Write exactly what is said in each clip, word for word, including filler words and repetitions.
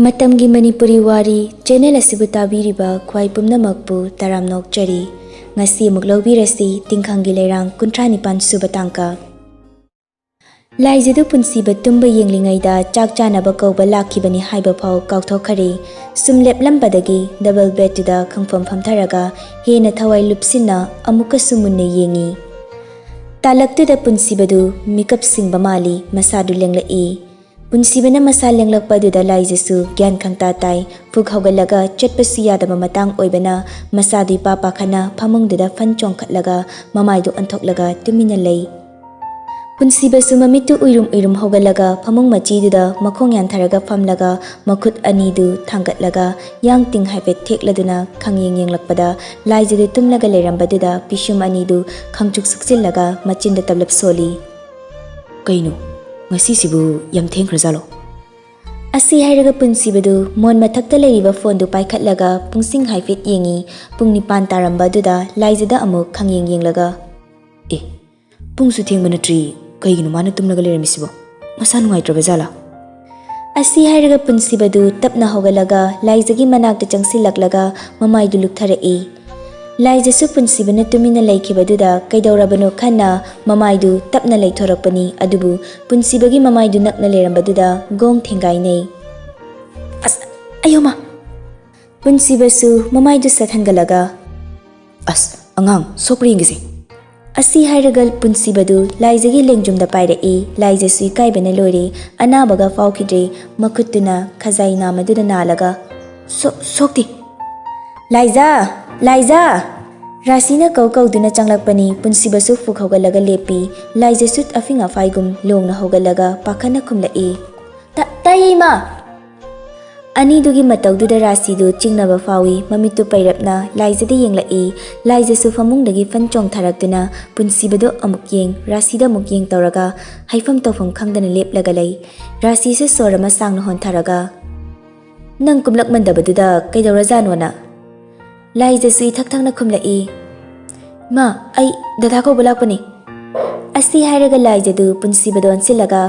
ꯃꯇꯝꯒꯤ ꯃꯅꯤꯄꯨꯔꯤ ꯋꯥꯔꯤ ꯆꯦꯅꯦꯜ ꯑꯁꯤꯕꯨ ꯇꯥꯕꯤꯔꯤꯕ ꯈ꯭ꯋꯥꯏ ꯄꯨꯝꯅꯃꯛꯄꯨ ꯇꯔꯥꯝꯅ ꯑꯣꯛꯆꯔꯤ꯫ ꯉꯁꯤ ꯑꯃꯨꯛ ꯂꯧꯕꯤꯔꯁꯤ ꯇꯤꯡꯈꯪꯒꯤ ꯂꯩꯔꯥꯡ ꯀꯨꯟꯊ꯭ꯔꯥ ꯅꯤꯄꯥꯟ ꯁꯨꯕ ꯇꯥꯡꯀꯛ꯫ ꯂꯥꯏꯖꯗꯨ ꯄꯨꯟꯁꯤꯕ ꯇꯨꯝꯕ ꯌꯦꯡꯂꯤꯉꯩꯗ ꯆꯥꯛ ꯆꯥꯅꯕ ꯀꯧꯕ ꯂꯥꯛꯈꯤꯕꯅꯤ ꯍꯥꯏꯕ ꯐꯥꯎ ꯀꯥꯎꯊꯣꯛꯈꯔꯦ꯫ ꯁꯨꯝ ꯂꯦꯞꯂꯝꯕꯗꯒꯤ ꯗꯕꯜ ꯕꯦꯗꯇꯨꯗ ꯈꯪꯐꯝ ꯐꯝꯊꯔꯒ ꯍꯦꯟꯅ ꯊꯋꯥꯏ ꯂꯨꯞꯁꯤꯟꯅ ꯑꯃꯨꯛꯀꯁꯨ ꯃꯨꯟꯅ ꯌꯦꯡꯉꯤ꯫ ꯇꯥꯂꯛꯇꯨꯗ ꯄꯨꯟꯁꯤꯕꯗꯨ ꯃꯤꯀꯞ ꯁꯤꯡꯕ ꯃꯥꯜꯂꯤ, ꯃꯁꯥꯗꯨ ꯂꯦꯡꯂꯛꯏ꯫ ꯄꯨꯟꯁꯤꯕꯅ ꯃꯁꯥ ꯂꯦꯡꯂꯛꯄ ꯑꯗꯨꯗ ꯂꯥꯏꯖꯁꯨ ꯒ꯭ꯌꯥꯟ ꯈꯪꯇꯥ ꯇꯥꯏ꯫ ꯐꯨꯛ ꯍꯧꯒꯠꯂꯒ ꯆꯠꯄꯁꯨ ꯌꯥꯗꯕ ꯃꯇꯥꯡ ꯑꯣꯏꯕꯅ ꯃꯁꯥꯗꯨ ꯏꯄꯥ ꯄꯥꯈꯠꯅ ꯐꯃꯨꯡꯗꯨꯗ ꯐꯟ ꯆꯣꯡꯈꯠꯂꯒ ꯃꯃꯥꯏꯗꯨ ꯑꯣꯟꯊꯣꯛꯂꯒ ꯇꯨꯃꯤꯟꯅ ꯂꯩ꯫ ꯄꯨꯟꯁꯤꯕꯁꯨ ꯃꯃꯤꯠꯇꯨ ꯎꯏꯔꯨꯝ ꯎꯏꯔꯨꯝ ꯍꯧꯒꯠꯂꯒ ꯐꯃꯨꯡ ꯃꯆꯤꯗꯨꯗ ꯃꯈꯣꯡ ꯌꯥꯟꯊꯔꯒ ꯐꯝꯂꯒ ꯃꯈꯨꯠ ꯑꯅꯤꯗꯨ ꯊꯥꯡꯒꯠꯂꯒ ꯌꯥꯡ ꯇꯤꯡ ꯍꯥꯏꯐꯦꯠ ꯊꯦꯛꯂꯗꯨꯅ ꯈꯪꯌꯦꯡ ꯌꯦꯡꯂꯛꯄꯗ ꯂꯥꯏꯖꯗꯨ ꯇꯨꯝꯂꯒ ꯂꯩꯔꯝꯕꯗꯨꯗ ꯄꯤꯁꯨꯝ ꯑꯅꯤꯗꯨ ꯈꯪꯆꯨꯛ ꯁꯨꯛꯆꯤꯜꯂꯒ ꯃꯆꯤꯟꯗ ꯇꯞꯂꯞ ꯁꯣꯜꯂꯤ꯫ "ꯀꯩꯅꯣ, ꯉꯁꯤꯁꯤꯕꯨ ꯌꯥꯝ ꯊꯦꯡꯈ꯭ꯔꯖꯥꯠꯂꯣ?" ꯑꯁꯤ ꯍꯥꯏꯔꯒ ꯄꯨꯟꯁꯤꯕꯗꯨ ꯃꯣꯟ ꯃꯊꯛꯇ ꯂꯩꯔꯤꯕ ꯐꯣꯟꯗꯨ ꯄꯥꯏꯈꯠꯂꯒ ꯄꯨꯡꯁꯤꯡ ꯍꯥꯏꯐꯦꯠ ꯌꯦꯡꯉꯤ꯫ ꯄꯨꯡ ꯅꯤꯄꯥꯟ ꯇꯥꯔꯝꯕ ꯑꯗꯨꯗ ꯂꯥꯏꯖꯗ ꯑꯃꯨꯛ ꯈꯪꯌꯦꯡ ꯌꯦꯡꯂꯒ, "ꯑꯦ, ꯄꯨꯡꯁꯨ ꯊꯦꯡꯕ ꯅꯠꯇ꯭ꯔꯤ, ꯀꯩꯒꯤꯅꯣ ꯃꯥꯅ ꯇꯨꯝꯂꯒ ꯂꯩꯔꯝꯃꯤꯁꯤꯕꯣ? ꯃꯁꯥ ꯅꯨꯡꯉꯥꯏꯇ꯭ꯔꯕ ꯖꯥꯠꯂꯥ?" ꯑꯁꯤ ꯍꯥꯏꯔꯒ ꯄꯨꯟꯁꯤꯕꯗꯨ ꯇꯞꯅ ꯍꯧꯒꯠꯂꯒ ꯂꯥꯏꯖꯒꯤ ꯃꯅꯥꯛꯇ ꯆꯪꯁꯤꯜꯂꯛꯂꯒ ꯃꯃꯥꯏꯗꯨ ꯂꯨꯛꯊꯔꯛꯏ꯫ ꯂꯥꯏꯖꯁꯨ ꯄꯨꯟꯁꯤꯕꯅ ꯇꯨꯃꯤꯟꯅ ꯂꯩꯈꯤꯕꯗꯨꯗ ꯀꯩꯗꯧꯔꯕꯅꯣ ꯈꯟꯅ ꯃꯃꯥꯏꯗꯨ ꯇꯞꯅ ꯂꯩꯊꯣꯔꯛꯄꯅꯤ, ꯑꯗꯨꯕꯨ ꯄꯨꯟꯁꯤꯕꯒꯤ ꯃꯃꯥꯏꯗꯨ ꯅꯛꯅ ꯂꯩꯔꯝꯕꯗꯨꯗ ꯒꯣꯡ ꯊꯦꯡꯒꯥꯏꯅꯩ꯫ "ꯑꯁ, ꯑꯌꯣꯃ!" ꯄꯨꯟꯁꯤꯕꯁꯨ ꯃꯃꯥꯏꯗꯨ ꯁꯠꯍꯟꯒꯠꯂꯒ, "ꯑꯁ, ꯑꯉꯥꯡ, ꯁꯣꯛꯄ꯭ꯔꯥ ꯌꯦꯡꯒꯦꯁꯦ?" ꯑꯁꯤ ꯍꯥꯏꯔꯒ ꯄꯨꯟꯁꯤꯕꯗꯨ ꯂꯥꯏꯖꯒꯤ ꯂꯦꯡꯖꯨꯝꯗ ꯄꯥꯏꯔꯛꯏ꯫ ꯂꯥꯏꯖꯁꯨ ꯏꯀꯥꯏꯕꯅ ꯂꯣꯏꯔꯦ꯫ ꯑꯅꯥꯕꯒ ꯐꯥꯎꯈꯤꯗ꯭ꯔꯦ꯫ ꯃꯈꯨꯠꯇꯨꯅ ꯈꯖꯥꯏ ꯅꯥꯝꯃꯗꯨꯗ ꯅꯥꯜꯂꯒ, "ꯁꯣ-, ꯁꯣꯛꯇꯦ?" "ꯂꯥꯏꯖ! ꯂꯥꯏꯖ!" ꯔꯥꯁꯤꯅ ꯀꯧ ꯀꯧꯗꯨꯅ ꯆꯪꯂꯛꯄꯅꯤ꯫ ꯄꯨꯟꯁꯤꯕꯁꯨ ꯐꯨꯛ ꯍꯧꯒꯠꯂꯒ ꯂꯦꯞꯄꯤ꯫ ꯂꯥꯏꯖꯁꯨ ꯑꯐꯤꯡ ꯑꯐꯥꯏꯒꯨꯝ ꯂꯣꯡꯅ ꯍꯧꯒꯠꯂꯒ ꯄꯥꯈꯠꯅ ꯈꯨꯝꯂꯛꯏ, "ꯇ-, ꯇꯥꯏꯌꯦ, ꯏꯃꯥ!" ꯑꯅꯤꯗꯨꯒꯤ ꯃꯇꯧꯗꯨꯗ ꯔꯥꯁꯤꯗꯨ ꯆꯤꯡꯅꯕ ꯐꯥꯎꯏ꯫ ꯃꯃꯤꯠꯇꯨ ꯄꯩꯔꯞꯅ ꯂꯥꯏꯖꯗ ꯌꯦꯡꯂꯛꯏ꯫ ꯂꯥꯏꯖꯁꯨ ꯐꯃꯨꯡꯗꯒꯤ ꯐꯟ ꯆꯣꯡꯊꯔꯛꯇꯨꯅ ꯄꯨꯟꯁꯤꯕꯗꯨ ꯑꯃꯨꯛ ꯌꯦꯡ, ꯔꯥꯁꯤꯗ ꯑꯃꯨꯛ ꯌꯦꯡ ꯇꯧꯔꯒ ꯍꯥꯏꯐꯝ ꯇꯧꯐꯝ ꯈꯪꯗꯅ ꯂꯦꯞꯂꯒ ꯂꯩ꯫ ꯔꯥꯁꯤꯁꯨ ꯁꯣꯔ ꯑꯃ ꯁꯥꯡꯅ ꯍꯣꯟꯊꯔꯒ, "ꯅꯪ ꯀꯨꯝꯂꯛꯃꯟꯗꯕꯗꯨꯗ ꯀꯩꯗꯧꯔꯖꯥꯠꯅꯣꯅ?" ꯂꯥꯏꯖꯁꯨ ꯏꯊꯛ ꯊꯛꯅ ꯈꯨꯝꯂꯛꯏ, "ꯏꯃꯥ, ꯑꯩ ꯗꯗꯥ ꯀꯧꯕ ꯂꯥꯛꯄꯅꯤ꯫" ꯑꯁꯤ ꯍꯥꯏꯔꯒ ꯂꯥꯏꯖꯗꯨ ꯄꯨꯟꯁꯤꯕꯗ ꯑꯣꯟꯁꯤꯜꯂꯒ,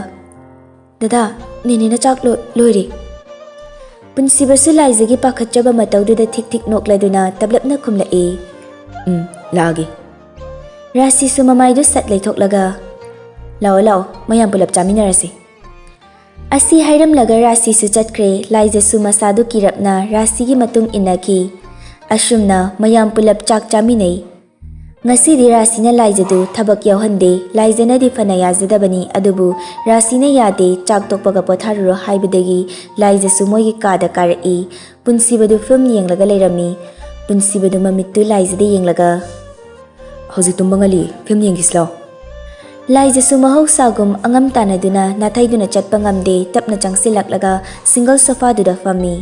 "ꯗꯗꯥ, ꯅꯦꯅꯦꯅ ꯆꯥꯛ ꯂꯣ-, ꯂꯣꯏꯔꯦ꯫" ꯄꯨꯟꯁꯤꯕꯁꯨ ꯂꯥꯏꯖꯒꯤ ꯄꯥꯈꯠꯆꯕ ꯃꯇꯧꯗꯨꯗ ꯊꯤꯛ ꯊꯤꯛ ꯅꯣꯛꯂꯗꯨꯅ ꯇꯞꯂꯞꯅ ꯈꯨꯝꯂꯛꯏ, "ꯎꯝ, ꯂꯥꯛꯑꯒꯦ"꯫ ꯔꯥꯁꯤꯁꯨ ꯃꯃꯥꯏꯗꯨ ꯁꯠ ꯂꯩꯊꯣꯛꯂꯒ, "ꯂꯥꯛꯑꯣ, ꯂꯥꯛꯑꯣ, ꯃꯌꯥꯝ ꯄꯨꯂꯞ ꯆꯥꯃꯤꯟꯅꯔꯁꯤ"꯫ ꯑꯁꯤ ꯍꯥꯏꯔꯝꯂꯒ ꯔꯥꯁꯤꯁꯨ ꯆꯠꯈ꯭ꯔꯦ꯫ ꯂꯥꯏꯖꯁꯨ ꯃꯁꯥꯗꯨ ꯀꯤꯔꯞꯅ ꯔꯥꯁꯤꯒꯤ ꯃꯇꯨꯡ ꯏꯟꯅꯈꯤ꯫ ꯑꯁꯨꯝꯅ ꯃꯌꯥꯝ ꯄꯨꯂꯞ ꯆꯥꯛ ꯆꯥꯃꯤꯟꯅꯩ꯫ ꯉꯁꯤꯗꯤ ꯔꯥꯁꯤꯅ ꯂꯥꯏꯖꯗꯨ ꯊꯕꯛ ꯌꯥꯎꯍꯟꯗꯦ꯫ ꯂꯥꯏꯖꯅꯗꯤ ꯐꯅ ꯌꯥꯖꯗꯕꯅꯤ, ꯑꯗꯨꯕꯨ ꯔꯥꯁꯤꯅ ꯌꯥꯗꯦ, "ꯆꯥꯛ ꯇꯣꯛꯄꯒ ꯄꯣꯊꯥꯔꯨꯔꯣ" ꯍꯥꯏꯕꯗꯒꯤ ꯂꯥꯏꯖꯁꯨ ꯃꯣꯏꯒꯤ ꯀꯥꯗ ꯀꯥꯔꯛꯏ꯫ ꯄꯨꯟꯁꯤꯕꯗꯨ ꯐꯤꯂꯝ ꯌꯦꯡꯂꯒ ꯂꯩꯔꯝꯃꯤ꯫ ꯄꯨꯟꯁꯤꯕꯗꯨ ꯃꯃꯤꯠꯇꯨ ꯂꯥꯏꯖꯗ ꯌꯦꯡꯂꯒ, "ꯍꯧꯖꯤꯛ ꯇꯨꯝꯕ ꯉꯜꯂꯤ, ꯐꯤꯂꯝ ꯌꯦꯡꯈꯤꯁꯤ ꯂꯥꯎ"꯫ ꯂꯥꯏꯖꯁꯨ ꯃꯍꯧꯁꯥꯒꯨꯝ ꯑꯉꯝ ꯇꯥꯟꯅꯗꯨꯅ ꯅꯥꯊꯩꯗꯨꯅ ꯆꯠꯄ ꯉꯝꯗꯦ, ꯇꯞꯅ ꯆꯪꯁꯤꯜꯂꯛꯂꯒ ꯁꯤꯡꯒꯜ ꯁꯣꯐꯥꯗꯨꯗ ꯐꯝꯃꯤ꯫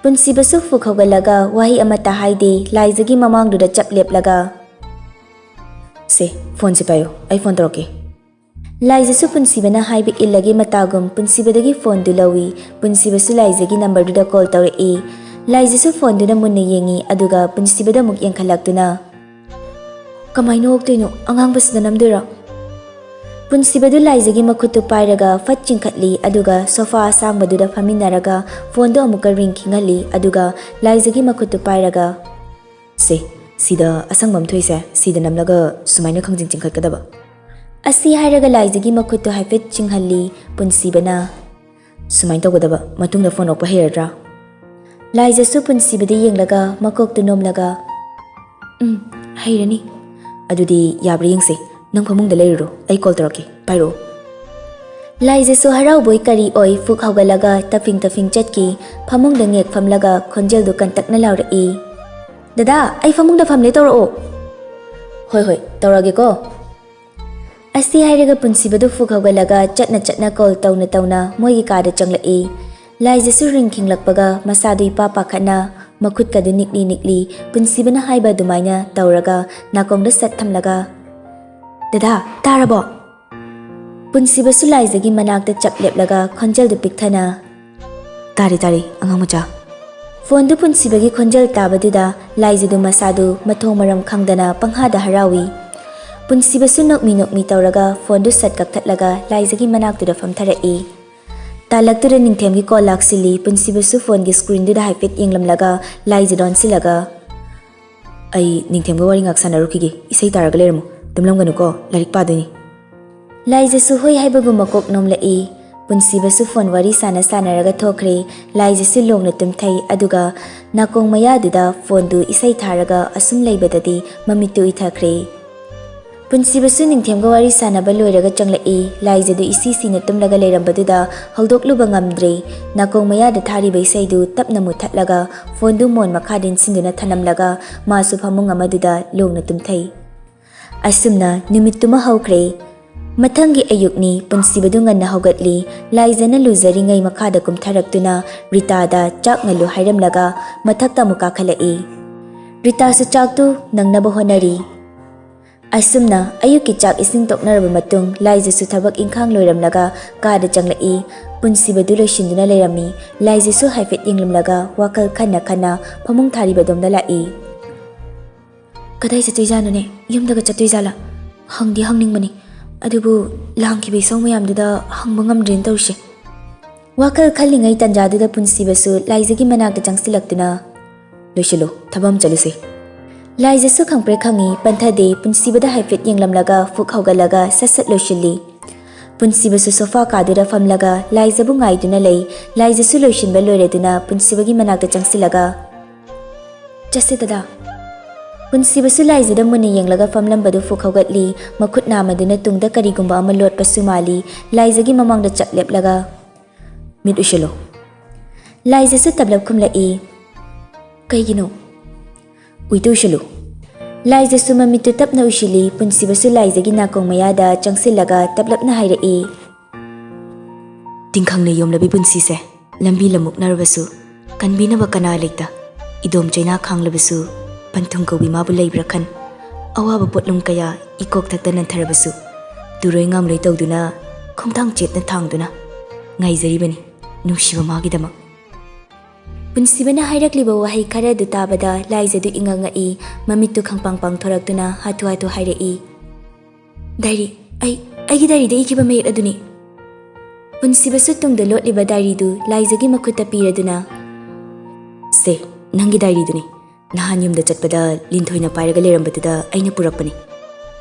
ꯄꯨꯟꯁꯤꯕꯁꯨ ꯐꯨꯛ ꯍꯧꯒꯠꯂꯒ ꯋꯥꯍꯩ ꯑꯃꯠꯇ ꯍꯥꯏꯗꯦ, ꯂꯥꯏꯖꯒꯤ ꯃꯃꯥꯡꯗꯨꯗ ꯆꯞ ꯂꯦꯞꯂꯒ, "ꯁꯦ, ꯐꯣꯟꯁꯦ ꯄꯥꯏꯌꯨ, ꯑꯩ ꯐꯣꯟ ꯇꯧꯔꯛꯀꯦ"꯫ ꯂꯥꯏꯖꯁꯨ ꯄꯨꯟꯁꯤꯕꯅ ꯍꯥꯏꯕ ꯏꯜꯂꯒꯦ ꯃꯇꯥꯒꯨꯝ ꯄꯨꯟꯁꯤꯕꯗꯒꯤ ꯐꯣꯟꯗꯨ ꯂꯧꯏ꯫ ꯄꯨꯟꯁꯤꯕꯁꯨ ꯂꯥꯏꯖꯒꯤ ꯅꯝꯕꯔꯗꯨꯗ ꯀꯣꯜ ꯇꯧꯔꯛꯏ꯫ ꯂꯥꯏꯖꯁꯨ ꯐꯣꯟꯗꯨꯅ ꯃꯨꯟꯅ ꯌꯦꯡꯏ, ꯑꯗꯨꯒ ꯄꯨꯟꯁꯤꯕꯗ ꯑꯃꯨꯛ ꯌꯦꯡꯈꯠꯂꯛꯇꯨꯅ, "ꯀꯃꯥꯏꯅ ꯑꯣꯛꯇꯣꯏꯅꯣ? ꯑꯉꯥꯡꯕꯁꯤꯗ ꯅꯝꯗꯣꯏꯔꯣ?" ꯄꯨꯟꯁꯤꯕꯗꯨ ꯂꯥꯏꯖꯒꯤ ꯃꯈꯨꯠꯇꯨ ꯄꯥꯏꯔꯒ ꯐꯠ ꯆꯤꯡꯈꯠꯂꯤ, ꯑꯗꯨꯒ ꯁꯣꯐꯥ ꯑꯁꯥꯡꯕꯗꯨꯗ ꯐꯝꯃꯤꯟꯅꯔꯒ ꯐꯣꯟꯗꯨ ꯑꯃꯨꯛꯀ ꯔꯤꯡ ꯈꯤꯡꯍꯜꯂꯤ, ꯑꯗꯨꯒ ꯂꯥꯏꯖꯒꯤ ꯃꯈꯨꯠꯇꯨ ꯄꯥꯏꯔꯒ, "ꯁꯦ, ꯁꯤꯗ ꯑꯁꯪꯕ ꯑꯃ ꯊꯣꯛꯏꯁꯦ, ꯁꯤꯗ ꯅꯝꯂꯒ ꯁꯨꯃꯥꯏꯅ ꯈꯪꯖꯤꯡ ꯆꯤꯡꯈꯠꯀꯗꯕ"꯫ ꯑꯁꯤ ꯍꯥꯏꯔꯒ ꯂꯥꯏꯖꯒꯤ ꯃꯈꯨꯠꯇꯨ ꯍꯥꯏꯐꯦꯠ ꯆꯤꯡꯍꯜꯂꯤ꯫ ꯄꯨꯟꯁꯤꯕꯅ, "ꯁꯨꯃꯥꯏꯅ ꯇꯧꯒꯗꯕ, ꯃꯇꯨꯡꯗ ꯐꯣꯟ ꯑꯣꯛꯄ ꯍꯩꯔꯗ꯭ꯔꯥ?" ꯂꯥꯏꯖꯁꯨ ꯄꯨꯟꯁꯤꯕꯗ ꯌꯦꯡꯂꯒ ꯃꯀꯣꯛꯇꯨ ꯅꯣꯝꯂꯒ, "ꯎꯝ, ꯍꯩꯔꯅꯤ"꯫ "ꯑꯗꯨꯗꯤ ꯌꯥꯕ꯭ꯔꯥ ꯌꯦꯡꯁꯦ꯫ ꯅꯪ ꯐꯃꯨꯡꯗ ꯂꯩꯔꯨꯔꯣ, ꯑꯩ ꯀꯣꯜ ꯇꯧꯔꯛꯀꯦ, ꯄꯥꯏꯔꯛꯑꯣ"꯫ ꯂꯥꯏꯖꯁꯨ ꯍꯔꯥꯎꯕꯣꯏ ꯀꯔꯤ ꯑꯣꯏ ꯐꯨꯛ ꯍꯧꯒꯠꯂꯒ ꯇꯐꯤꯡ ꯇꯐꯤꯡ ꯆꯠꯈꯤ꯫ ꯐꯃꯨꯡꯗ ꯉꯦꯛ ꯐꯝꯂꯒ ꯈꯣꯟꯖꯦꯜꯗꯨ ꯀꯟꯇꯛꯅ ꯂꯥꯎꯔꯛꯏ, "ꯗꯗꯥ, ꯑꯩ ꯐꯃꯨꯡꯗ ꯐꯝꯂꯦ, ꯇꯧꯔꯛꯑꯣ"꯫ "ꯍꯣꯏ, ꯍꯣꯏ, ꯇꯧꯔꯛꯑꯒꯦꯀꯣ"꯫ ꯑꯁꯤ ꯍꯥꯏꯔꯒ ꯄꯨꯟꯁꯤꯕꯗꯨ ꯐꯨꯛ ꯍꯧꯒꯠꯂꯒ ꯆꯠꯅ ꯆꯠꯅ ꯀꯣꯜ ꯇꯧꯅ ꯇꯧꯅ ꯃꯣꯏꯒꯤ ꯀꯥꯗ ꯆꯪꯂꯛꯏ꯫ ꯂꯥꯏꯖꯁꯨ ꯔꯤꯡ ꯈꯤꯡꯂꯛꯄꯒ ꯃꯁꯥꯗꯨ ꯏꯄꯥ ꯄꯥꯈꯠꯅ ꯃꯈꯨꯠꯀꯗꯨ ꯅꯤꯛꯂꯤ ꯅꯤꯛꯂꯤ ꯄꯨꯟꯁꯤꯕꯅ ꯍꯥꯏꯕ ꯑꯗꯨꯃꯥꯏꯅ ꯇꯧꯔꯒ ꯅꯥꯀꯣꯡꯗ ꯁꯠ ꯊꯝꯂꯒ, "ꯗꯗꯥ, ꯇꯥꯔꯕꯣ?" ꯄꯨꯟꯁꯤꯕꯁꯨ ꯂꯥꯏꯖꯒꯤ ꯃꯅꯥꯛꯇ ꯆꯞ ꯂꯦꯞꯂꯒ ꯈꯣꯟꯖꯦꯜꯗꯨ ꯄꯤꯛꯊꯅ, "ꯇꯥꯔꯦ, ꯇꯥꯔꯦ, ꯑꯉꯥꯡ ꯃꯆꯥ"꯫ ꯐꯣꯟꯗꯨ ꯄꯨꯟꯁꯤꯕꯒꯤ ꯈꯣꯟꯖꯦꯜ ꯇꯥꯕꯗꯨꯗ ꯂꯥꯏꯖꯗꯨ ꯃꯁꯥꯗꯨ ꯃꯊꯣꯡ ꯃꯔꯝ ꯈꯪꯗꯅ ꯄꯪꯍꯥꯗ ꯍꯔꯥꯎꯏ꯫ ꯄꯨꯟꯁꯤꯕꯁꯨ ꯅꯣꯛꯃꯤ ꯅꯣꯛꯃꯤ ꯇꯧꯔꯒ ꯐꯣꯟꯗꯨ ꯁꯠ ꯀꯛꯊꯠꯂꯒ ꯂꯥꯏꯖꯒꯤ ꯃꯅꯥꯛꯇꯨꯗ ꯐꯝꯊꯔꯛꯏ꯫ ꯇꯥꯂꯛꯇꯨꯗ ꯅꯤꯡꯊꯦꯝꯒꯤ ꯀꯣꯜ ꯂꯥꯛꯁꯤꯜꯂꯤ꯫ ꯄꯨꯟꯁꯤꯕꯁꯨ ꯐꯣꯟꯒꯤ ꯁ꯭ꯀ꯭ꯔꯤꯟꯗꯨꯗ ꯍꯥꯏꯐꯦꯠ ꯌꯦꯡꯂꯝꯂꯒ ꯂꯥꯏꯖꯗ ꯑꯣꯟꯁꯤꯜꯂꯒ, "ꯑꯩ ꯅꯤꯡꯊꯦꯝꯒ ꯋꯥꯔꯤ ꯉꯥꯛ ꯁꯥꯟꯅꯔꯨꯈꯤꯒꯦ, ꯏꯁꯩ ꯇꯥꯔꯒ ꯂꯩꯔꯝꯃꯨ, ꯇꯨꯝꯂꯝꯒꯅꯨꯀꯣ, ꯂꯥꯏꯔꯤꯛ ꯄꯥꯗꯣꯏꯅꯤ"꯫ ꯂꯥꯏꯖꯁꯨ ꯍꯣꯏ ꯍꯥꯏꯕꯒꯨꯝ ꯃꯀꯣꯛ ꯅꯣꯝꯂꯛꯏ꯫ ꯄꯨꯟꯁꯤꯕꯁꯨ ꯐꯣꯟ ꯋꯥꯔꯤ ꯁꯥꯟꯅ ꯁꯥꯟꯅꯔꯒ ꯊꯣꯛꯈ꯭ꯔꯦ꯫ ꯂꯥꯏꯖꯁꯨ ꯂꯣꯡꯅ ꯇꯨꯝꯊꯩ, ꯑꯗꯨꯒ ꯅꯥꯀꯣꯡ ꯃꯌꯥꯗꯨꯗ ꯐꯣꯟꯗꯨ ꯏꯁꯩ ꯊꯥꯔꯒ ꯑꯁꯨꯝ ꯂꯩꯕꯗꯗꯤ ꯃꯃꯤꯠꯇꯨ ꯎꯏꯊꯈ꯭ꯔꯦ꯫ ꯄꯨꯟꯁꯤꯕꯁꯨ ꯅꯤꯡꯊꯦꯝꯒ ꯋꯥꯔꯤ ꯁꯥꯟꯅꯕ ꯂꯣꯏꯔꯒ ꯆꯪꯂꯛꯏ꯫ ꯂꯥꯏꯖꯗꯨ ꯏꯁꯤ ꯁꯤꯅ ꯇꯨꯝꯂꯒ ꯂꯩꯔꯝꯕꯗꯨꯗ ꯍꯧꯗꯣꯛꯂꯨꯕ ꯉꯝꯗ꯭ꯔꯦ꯫ ꯅꯥꯀꯣꯡ ꯃꯌꯥꯗ ꯊꯥꯔꯤꯕ ꯏꯁꯩꯗꯨ ꯇꯞꯅ ꯃꯨꯊꯠꯂꯒ ꯐꯣꯟꯗꯨ ꯃꯣꯟ ꯃꯈꯥꯗ ꯏꯟꯁꯤꯟꯗꯨꯅ ꯊꯅꯝꯂꯒ ꯃꯥꯁꯨ ꯐꯃꯨꯡ ꯑꯃꯗꯨꯗ ꯂꯣꯡꯅ ꯇꯨꯝꯊꯩ꯫ ꯑꯁꯨꯝꯅ ꯅꯨꯃꯤꯠꯇꯨꯃ ꯍꯧꯈ꯭ꯔꯦ꯫ ꯃꯊꯪꯒꯤ ꯑꯌꯨꯛꯅꯤ꯫ ꯄꯨꯟꯁꯤꯕꯗꯨ ꯉꯟꯅ ꯍꯧꯒꯠꯂꯤ꯫ ꯂꯥꯏꯖꯅ ꯂꯨꯖꯔꯤꯉꯩ ꯃꯈꯥꯗ ꯀꯨꯝꯊꯔꯛꯇꯨꯅ ꯔꯤꯇꯥꯗ ꯆꯥꯛ ꯉꯜꯂꯨ ꯍꯥꯏꯔꯝꯂꯒ ꯃꯊꯛꯇ ꯑꯃꯨꯛ ꯀꯥꯈꯠꯂꯛꯏ꯫ ꯔꯤꯇꯥꯁꯨ ꯆꯥꯛꯇꯨ ꯅꯪꯅꯕ ꯍꯣꯠꯅꯔꯤ꯫ ꯑꯁꯨꯝꯅ ꯑꯌꯨꯛꯀꯤ ꯆꯥꯛ ꯏꯁꯤꯡ ꯇꯣꯛꯅꯔꯕ ꯃꯇꯨꯡ ꯂꯥꯏꯖꯁꯨ ꯊꯕꯛ ꯏꯪꯈꯥꯡ ꯂꯣꯏꯔꯝꯂꯒ ꯀꯥꯗ ꯆꯪꯂꯛꯏ꯫ ꯄꯨꯟꯁꯤꯕꯗꯨ ꯂꯣꯏꯁꯤꯟꯗꯨꯅ ꯂꯩꯔꯝꯃꯤ꯫ ꯂꯥꯏꯖꯁꯨ ꯍꯥꯏꯐꯦꯠ ꯌꯦꯡꯂꯝꯂꯒ ꯋꯥꯈꯜ ꯈꯟꯅ ꯈꯟꯅ ꯐꯃꯨꯡ ꯊꯥꯔꯤꯕꯗꯣꯝꯗ ꯂꯥꯛꯏ꯫ "ꯀꯗꯥꯏ ꯆꯠꯇꯣꯏꯖꯥꯠꯅꯣꯅꯦ? ꯌꯨꯝꯗꯒ ꯆꯠꯇꯣꯏꯖꯥꯠꯂꯥ? ꯍꯪꯗꯤ ꯍꯪꯅꯤꯡꯕꯅꯤ, ꯑꯗꯨꯕꯨ ꯂꯥꯡꯈꯤꯕ ꯏꯁꯧ ꯃꯌꯥꯝꯗꯨꯗ ꯍꯪꯕ ꯉꯝꯗ꯭ꯔꯦꯅ ꯇꯧꯔꯤꯁꯦ"꯫ ꯋꯥꯈꯜ ꯈꯜꯂꯤꯉꯩ ꯇꯟꯖꯥꯗꯨꯗ ꯄꯨꯟꯁꯤꯕꯁꯨ ꯂꯥꯏꯖꯒꯤ ꯃꯅꯥꯛꯇ ꯆꯪꯁꯤꯜꯂꯛꯇꯨꯅ, "ꯂꯣꯏꯁꯤꯜꯂꯨ, ꯊꯕꯛ ꯑꯃ ꯆꯠꯂꯨꯁꯦ"꯫ ꯂꯥꯏꯖꯁꯨ ꯈꯪꯄ꯭ꯔꯦꯛ ꯈꯪꯉꯤ, ꯄꯟꯊꯗꯦ꯫ ꯄꯨꯟꯁꯤꯕꯗ ꯍꯥꯏꯐꯦꯠ ꯌꯦꯡꯂꯝꯂꯒ ꯐꯨꯛ ꯍꯧꯒꯠꯂꯒ ꯁꯠ ꯁꯠ ꯂꯣꯏꯁꯤꯜꯂꯤ꯫ ꯄꯨꯟꯁꯤꯕꯁꯨ ꯁꯣꯐꯥ ꯀꯥꯗꯨꯗ ꯐꯝꯂꯒ ꯂꯥꯏꯖꯕꯨ ꯉꯥꯏꯗꯨꯅ ꯂꯩ꯫ ꯂꯥꯏꯖꯁꯨ ꯂꯣꯏꯁꯤꯟꯕ ꯂꯣꯏꯔꯗꯨꯅ ꯄꯨꯟꯁꯤꯕꯒꯤ ꯃꯅꯥꯛꯇ ꯆꯪꯁꯤꯜꯂꯒ, "ꯆꯠꯁꯦ ꯗꯗꯥ"꯫ ꯄꯨꯟꯁꯤꯕꯁꯨ ꯂꯥꯏꯖꯗ ꯃꯨꯟꯅ ꯌꯦꯡꯂꯒ ꯐꯝꯂꯝꯕꯗꯨ ꯐꯨꯛ ꯍꯧꯒꯠꯂꯤ꯫ ꯃꯈꯨꯠ ꯅꯥꯝꯃꯗꯨꯅ ꯇꯨꯡꯗ ꯀꯔꯤꯒꯨꯝꯕ ꯑꯃ ꯂꯣꯠꯄꯁꯨ ꯃꯥꯜꯂꯤ꯫ ꯂꯥꯏꯖꯒꯤ ꯃꯃꯥꯡꯗ ꯆꯠ ꯂꯦꯞꯂꯒ, "ꯃꯤꯠ ꯎꯏꯁꯤꯜꯂꯨ"꯫ ꯂꯥꯏꯖꯁꯨ ꯇꯞꯂꯞ ꯈꯨꯝꯂꯛꯏ꯫ "ꯀꯩꯒꯤꯅꯣ?" "ꯎꯏꯗ ꯎꯏꯁꯤꯜꯂꯨ"꯫ ꯂꯥꯏꯖꯁꯨ ꯃꯃꯤꯠꯇꯨ ꯇꯞꯅ ꯎꯏꯁꯤꯜꯂꯤ꯫ ꯄꯨꯟꯁꯤꯕꯁꯨ ꯂꯥꯏꯖꯒꯤ ꯅꯥꯀꯣꯡ ꯃꯌꯥꯗ ꯆꯪꯁꯤꯜꯂꯒ ꯇꯞꯂꯞꯅ ꯍꯥꯏꯔꯛꯏ꯫ "ꯇꯤꯡꯈꯪꯅ ꯌꯣꯝꯂꯕꯤ ꯄꯨꯟꯁꯤꯁꯦ, ꯂꯝꯕꯤ ꯂꯝꯃꯨꯛꯅꯔꯕꯁꯨ, ꯀꯟꯕꯤꯅꯕ ꯀꯅꯥ ꯂꯩꯇ꯫ ꯏꯗꯣꯝ ꯆꯩꯅꯥ ꯈꯥꯡꯂꯕꯁꯨ, ꯄꯟꯊꯨꯡ ꯀꯧꯕꯤ ꯃꯥꯕꯨ ꯂꯩꯕ꯭ꯔꯥ ꯈꯟ꯫ ꯑꯋꯥꯕ ꯄꯣꯠꯂꯨꯝ ꯀꯌꯥ ꯏꯀꯣꯛꯊꯛꯇ ꯅꯟꯊꯔꯕꯁꯨ, ꯇꯨꯔꯣꯏ ꯉꯥꯝꯂꯣꯏ ꯇꯧꯗꯨꯅ, ꯈꯣꯡꯊꯥꯡ ꯆꯦꯠꯅ ꯊꯥꯡꯗꯨꯅ ꯉꯥꯏꯖꯔꯤꯕꯅꯤ ꯅꯨꯡꯁꯤꯕ ꯃꯥꯒꯤꯗꯃꯛ"꯫ ꯄꯨꯟꯁꯤꯕꯅ ꯍꯥꯏꯔꯛꯂꯤꯕ ꯋꯥꯍꯩ ꯈꯔꯗꯨ ꯇꯥꯕꯗ ꯂꯥꯏꯖꯗꯨ ꯏꯉꯛ ꯉꯛꯏ꯫ ꯃꯃꯤꯠꯇꯨ ꯈꯪꯄꯥꯡ ꯄꯥꯡꯊꯣꯔꯛꯇꯨꯅ ꯍꯥꯊꯨ ꯍꯥꯊꯨ ꯍꯥꯏꯔꯛꯏ, "ꯗꯥꯏꯔꯤ, ꯑꯩ, ꯑꯩꯒꯤ ꯗꯥꯏꯔꯤꯗ ꯏꯈꯤꯕ ꯃꯌꯦꯛ ꯑꯗꯨꯅꯤ"꯫ ꯄꯨꯟꯁꯤꯕꯁꯨ ꯇꯨꯡꯗ ꯂꯣꯠꯂꯤꯕ ꯗꯥꯏꯔꯤꯗꯨ ꯂꯥꯏꯖꯒꯤ ꯃꯈꯨꯠꯇ ꯄꯤꯔꯗꯨꯅ, "ꯁꯦ, ꯅꯪꯒꯤ ꯗꯥꯏꯔꯤꯗꯨꯅꯤ꯫ ꯅꯍꯥꯟ ꯌꯨꯝꯗ ꯆꯠꯄꯗ ꯂꯤꯟꯊꯣꯏꯅ ꯄꯥꯏꯔꯒ ꯂꯩꯔꯝꯕꯗꯨꯗ ꯑꯩꯅ ꯄꯨꯔꯛꯄꯅꯤ꯫"